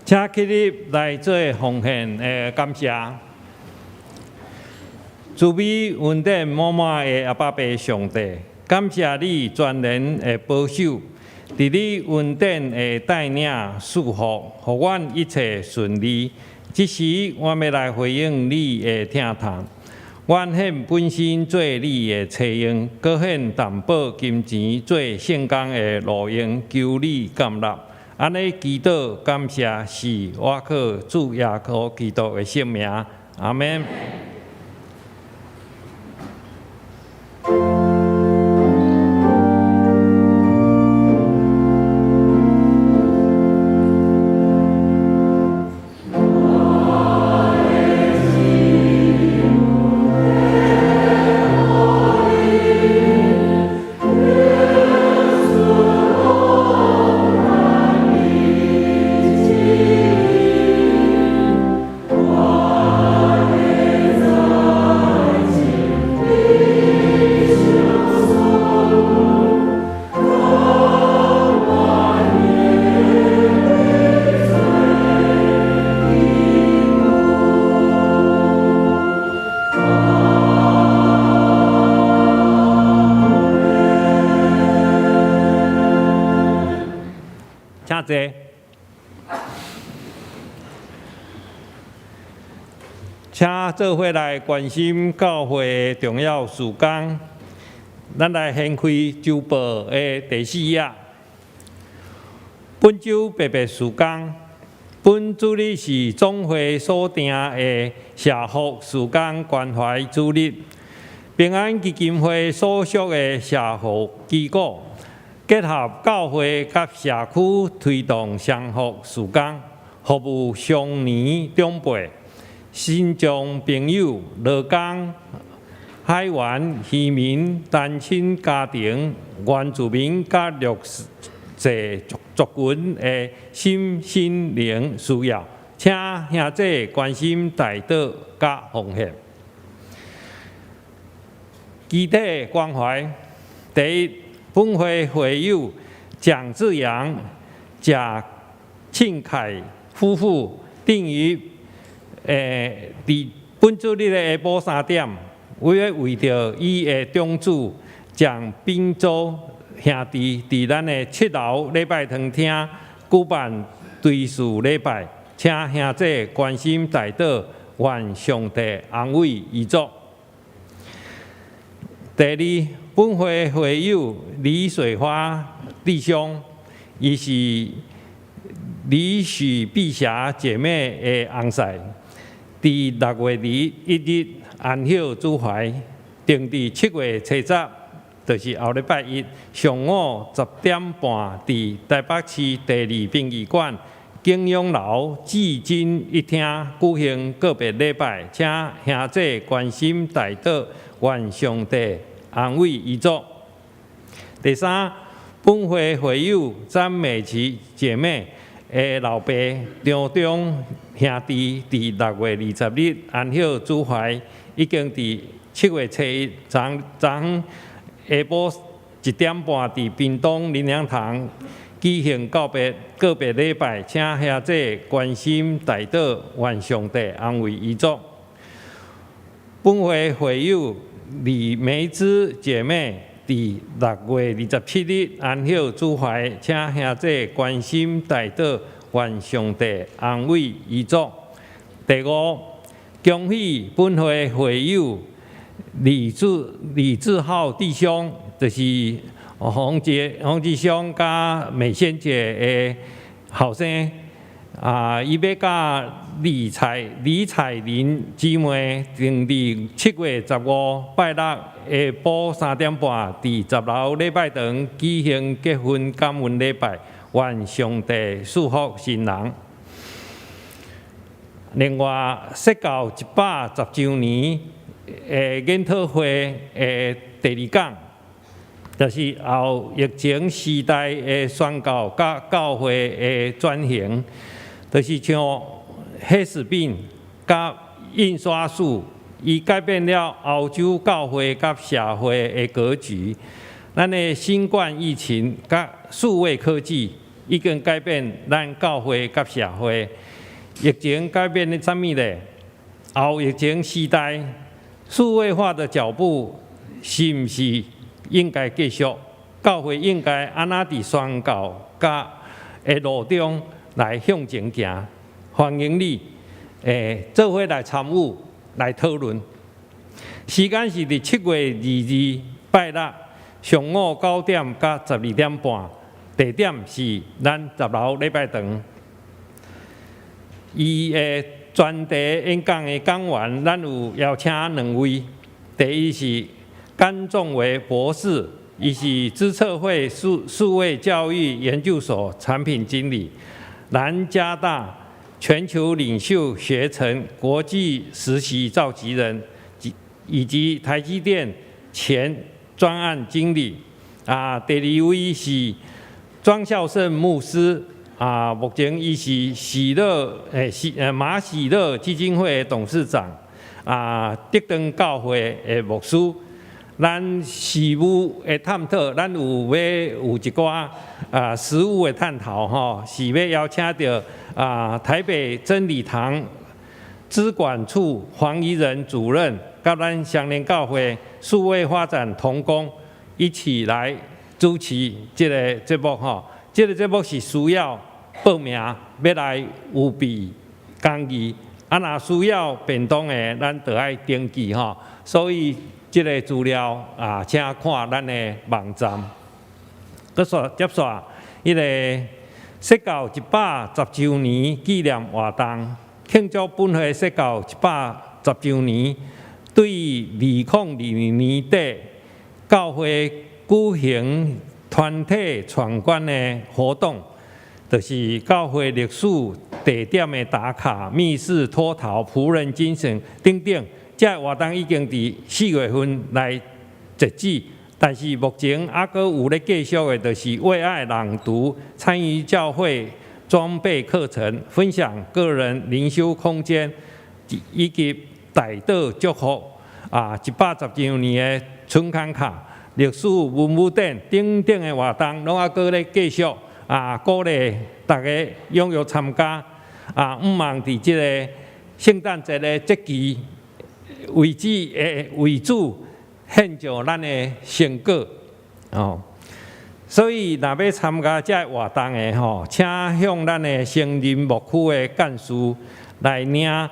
請起立來做奉獻的感謝。慈悲恩典滿滿的阿爸父上帝，感謝你全然的保守，佇你恩典的帶領賜福，予阮一切順利。這時，我欲來回應你的疼痛。阮獻本身做你的差用，閣獻淡薄金錢做聖工的路用，求你甘納。按呢祈禱感謝，是我靠主耶穌基督的聖名。阿們。請坐。請做伙來關心教會的重要事工。咱來掀開週報的第四頁。本週特別事工，本主日是總會所定的社福事工關懷主日。平安基金會所屬的社福機構，結合教會佮社區推動社福事工，服務雙年長輩、身障朋友、勞工、海員、漁民、單親家庭、原住民佮弱勢族群的身心靈需要，請兄弟關心代禱佮奉獻。具體關懷，第一，本會會友蔣志陽、賈慶凱夫婦訂於佇本主日的下晡3點，為欲為著伊的長子蔣秉洲兄弟佇咱的七樓禮拜堂廳舉辦追思禮拜，請兄弟關心代禱，願上帝安慰遺族。第二，本會會友李水花弟兄，伊是李許碧霞姐妹的翁婿，佇6月21日安息主懷，定佇7月初10，就是後禮拜一上午10點半，佇台北市第二殯儀館景永樓至真一廳舉行告別禮拜，請兄弟關心代禱，願上帝安慰遺族。第三，本會會友詹美琪姐妹的老爸張忠兄弟，佇6月20日安息主懷，已經佇7月初一昨昨昏下晡1點半，佇屏東林良堂舉行告別禮拜，請兄弟關心代禱，願上帝安慰遺族。本會會友李梅芝姐妹佇6月27日安息主懷，請兄弟關心代禱，願上帝安慰遺族。第五，恭喜本會會友李志浩弟兄，就是洪志祥佮美仙姐的後生，啊，伊欲佮李彩玲姊妹訂佇7月15拜六下晡3點半，佇十樓禮拜堂舉行結婚感恩禮拜，願上帝賜福新人。另外，釋教110週年的研討會的第二講，就是後疫情時代的宣教佮教會的轉型，就是像黑死病佮印刷術，伊改變了歐洲教會佮社會的格局。咱的新冠疫情佮數位科技已經改變咱教會佮社會。疫情改變了啥物咧？後疫情時代，數位化的腳步是毋是應該繼續？教會應該按怎佇宣教佮的路中來向前行？歡迎你，做伙來參與來討論。時間是佇7月22拜六上午9點到12點半，地點是咱十樓禮拜堂。伊的專題演講的講員，咱有邀請兩位，第一是甘仲維博士，伊是資策會數位教育研究所產品經理，南加大全球領袖學程國際實習召集人，以及台積電前專案經理。第二位是莊孝勝牧師。目前伊是喜樂馬喜樂基金會的董事長，德長教會的牧師。咱事務的探討，咱有欲有一寡實務的探討吼，是欲邀請著台北真理堂資管處黃怡仁主任，佮咱雙連教會數位發展同工一起來主持這個節目吼。這個節目是需要報名欲來預備講義，若需要便當的，咱就愛登記吼。所以這個資料啊，請看咱的網站。閣煞接煞，彼个釋教110週年紀念活動，慶祝本會釋教110週年，對2022年底教會舉行團體闖關的活動，就是教會歷史地點的打卡、密室脫逃、僕人精神等等。這个活動已經佇4月份來截止，但是目前猶閣有咧繼續的，就是為愛朗讀、參與教會裝備課程、分享個人靈修空間，以及代禱祝福110週年的春康卡、歷史文物展等等的活動，攏猶閣咧繼續鼓勵大家踴躍參加毋望佇這个聖誕節的節期為主為主獻上咱的成果哦。所以，若欲參加這个活動的吼，請向咱的成人牧區的幹事來領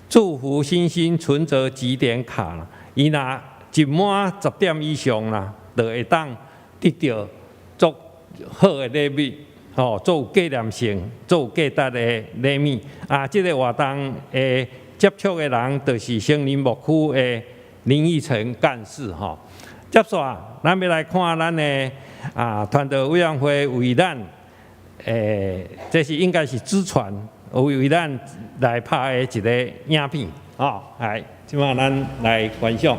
祝福星星存摺集點卡啦。伊若集滿10點以上啦，就會當得著足好的禮物，吼，足有紀念性、足有價值的禮物。這个活動的接觸的人，就是成人牧區的林義成幹事吼。接煞，咱欲來看咱的傳道委員會為咱，這是應該是資傳為咱來拍的一个影片，吼，來，這擺咱來觀賞。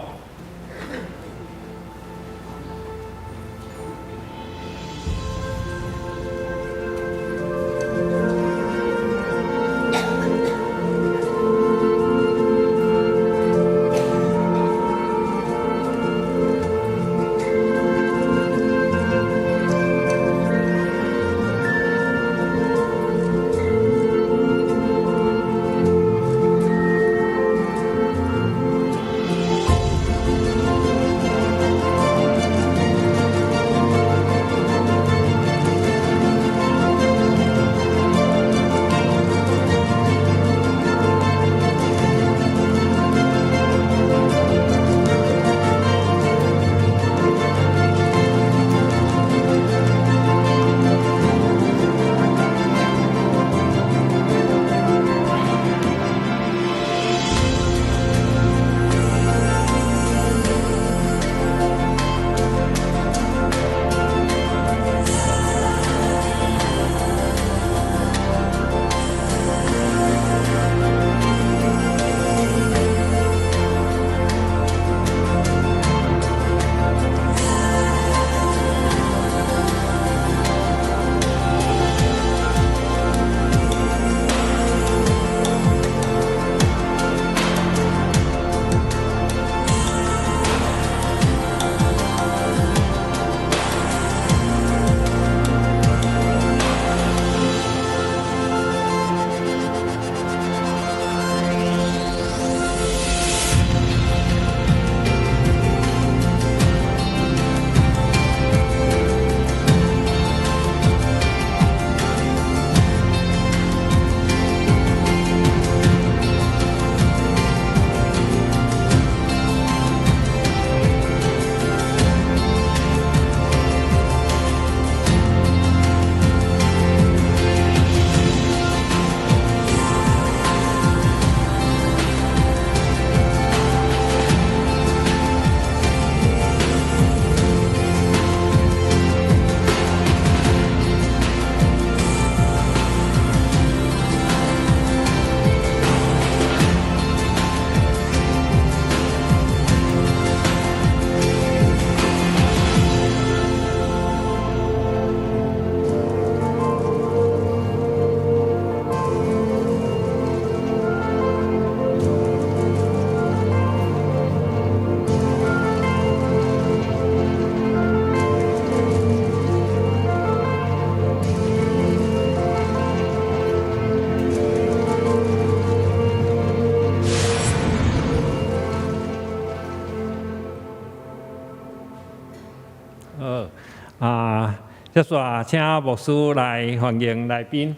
接續請牧師來歡迎來賓。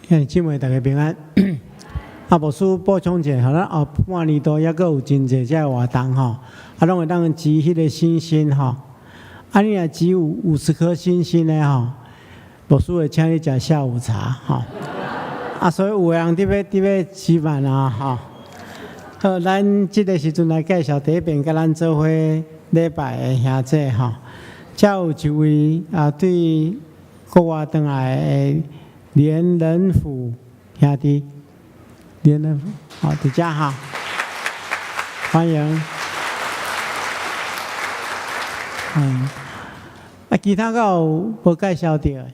兄弟姊妹，大家平安。啊，牧師補充一下，吼，咱後半年度猶閣有真濟這个活動吼，啊，攏會當集彼個星星吼。啊，你若集有50顆星星的吼，牧師會請你食下午茶吼。啊，所以有的人佇欲吃飯啊吼。好，咱這个時陣來介紹第一遍佮咱做伙禮拜的兄姐吼。遮有一位啊，對國外轉來的連仁甫兄弟，連仁甫，好，佇遮哈，歡迎。啊，其他閣有無介紹著的？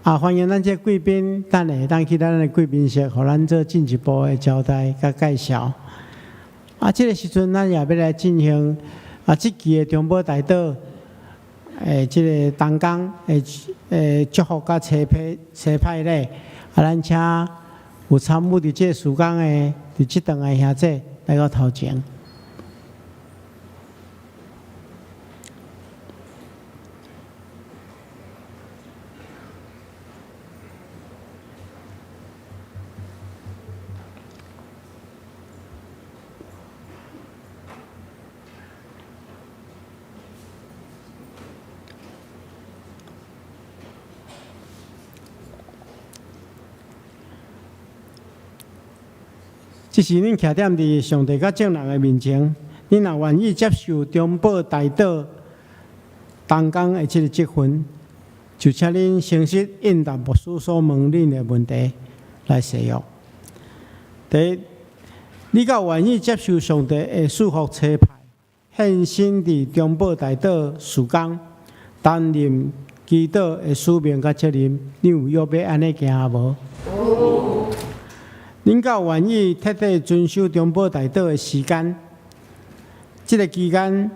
啊，歡迎咱這貴賓，等下會當去咱的貴賓室，予咱做進一步的交代佮介紹。啊，這个時陣咱也欲來進行啊，這期的中保代禱，這个同工的祝福佮差派禮，啊，咱請有參與佇這个事工的，佇這頓的兄姐來到頭前。這是恁徛踮佇上帝佮眾人的面前，恁若願意接受中保代禱同工的這个職分，就請恁誠實應答牧師所問恁的問題來誓約。第一，你敢有願意接受上帝的賜福差派，獻身佇中保代禱事工，擔任祈禱的使命佮責任？你有約欲按呢行無？恁敢有願意徹底遵守中保代禱的時間？這个期間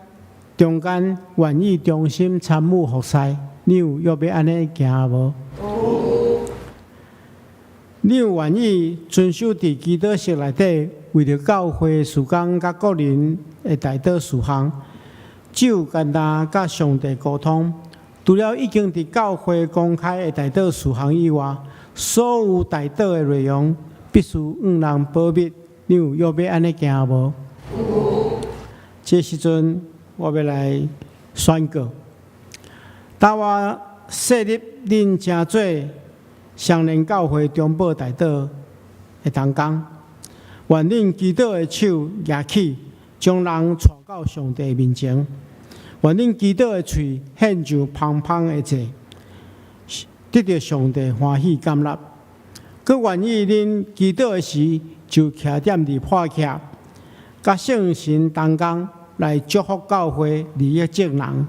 中間願意忠心參與服侍，你有約欲按呢行無？你有願意遵守佇祈禱室內底為著教會事工佮個人的代禱事項，只有干焦佮上帝溝通。除了已經佇教會公開的代禱事項以外，所有代禱的內容必須向人保密。你有約欲按呢行無？這時陣我欲來宣告，當我設立恁成做雙連教會中保代禱的同工，願恁祈禱的手舉起，將人帶到上帝面前；願恁祈禱的喙獻上芳芳的祭，得著上帝歡喜甘納。閣願意恁祈禱的時，就徛踮佇破徛，佮聖神同工來祝福教會，利益眾人。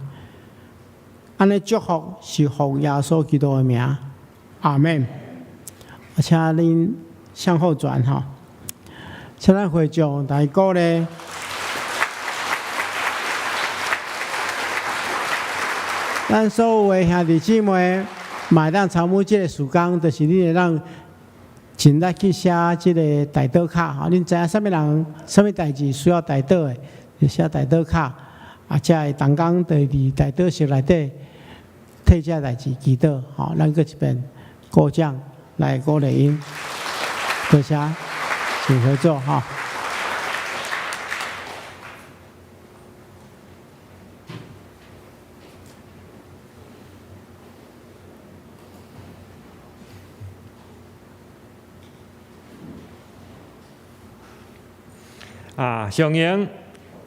按呢祝福是奉耶穌基督的名，阿們。請恁向後轉吼，請咱會長來鼓勵。咱所有的兄弟姊妹，嘛會當參與這个事工，就是你會當盡力去寫這个代禱卡吼。恁知影啥物人、啥物代誌需要代禱的，就寫代禱卡。啊，遮的同工就佇代禱室內底替這代誌祈禱吼。咱閣一遍鼓掌來鼓勵𪜶，多謝，請回座吼。啊，上引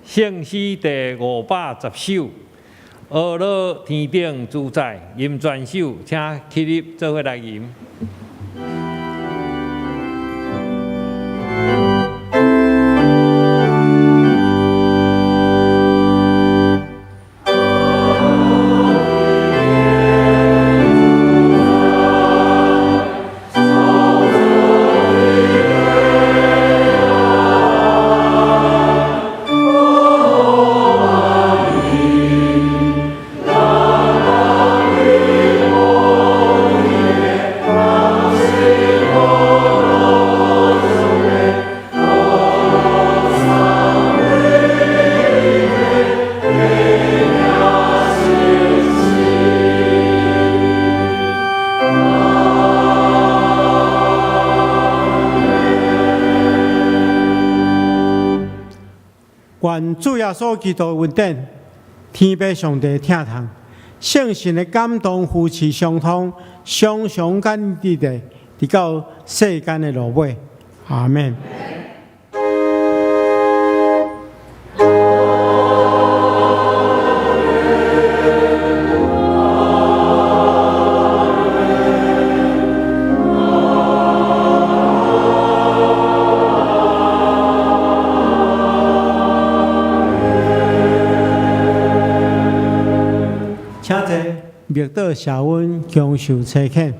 聖詩第510首，阿樂天頂主宰，吟全首，請起立做伙來吟。 Oh, 願主耶穌基督的恩典、天父上帝的疼痛、聖神的感動扶持相通，常常佮你哋，直到世間的落尾。阿們。請坐，默禱赦阮，共受差遣。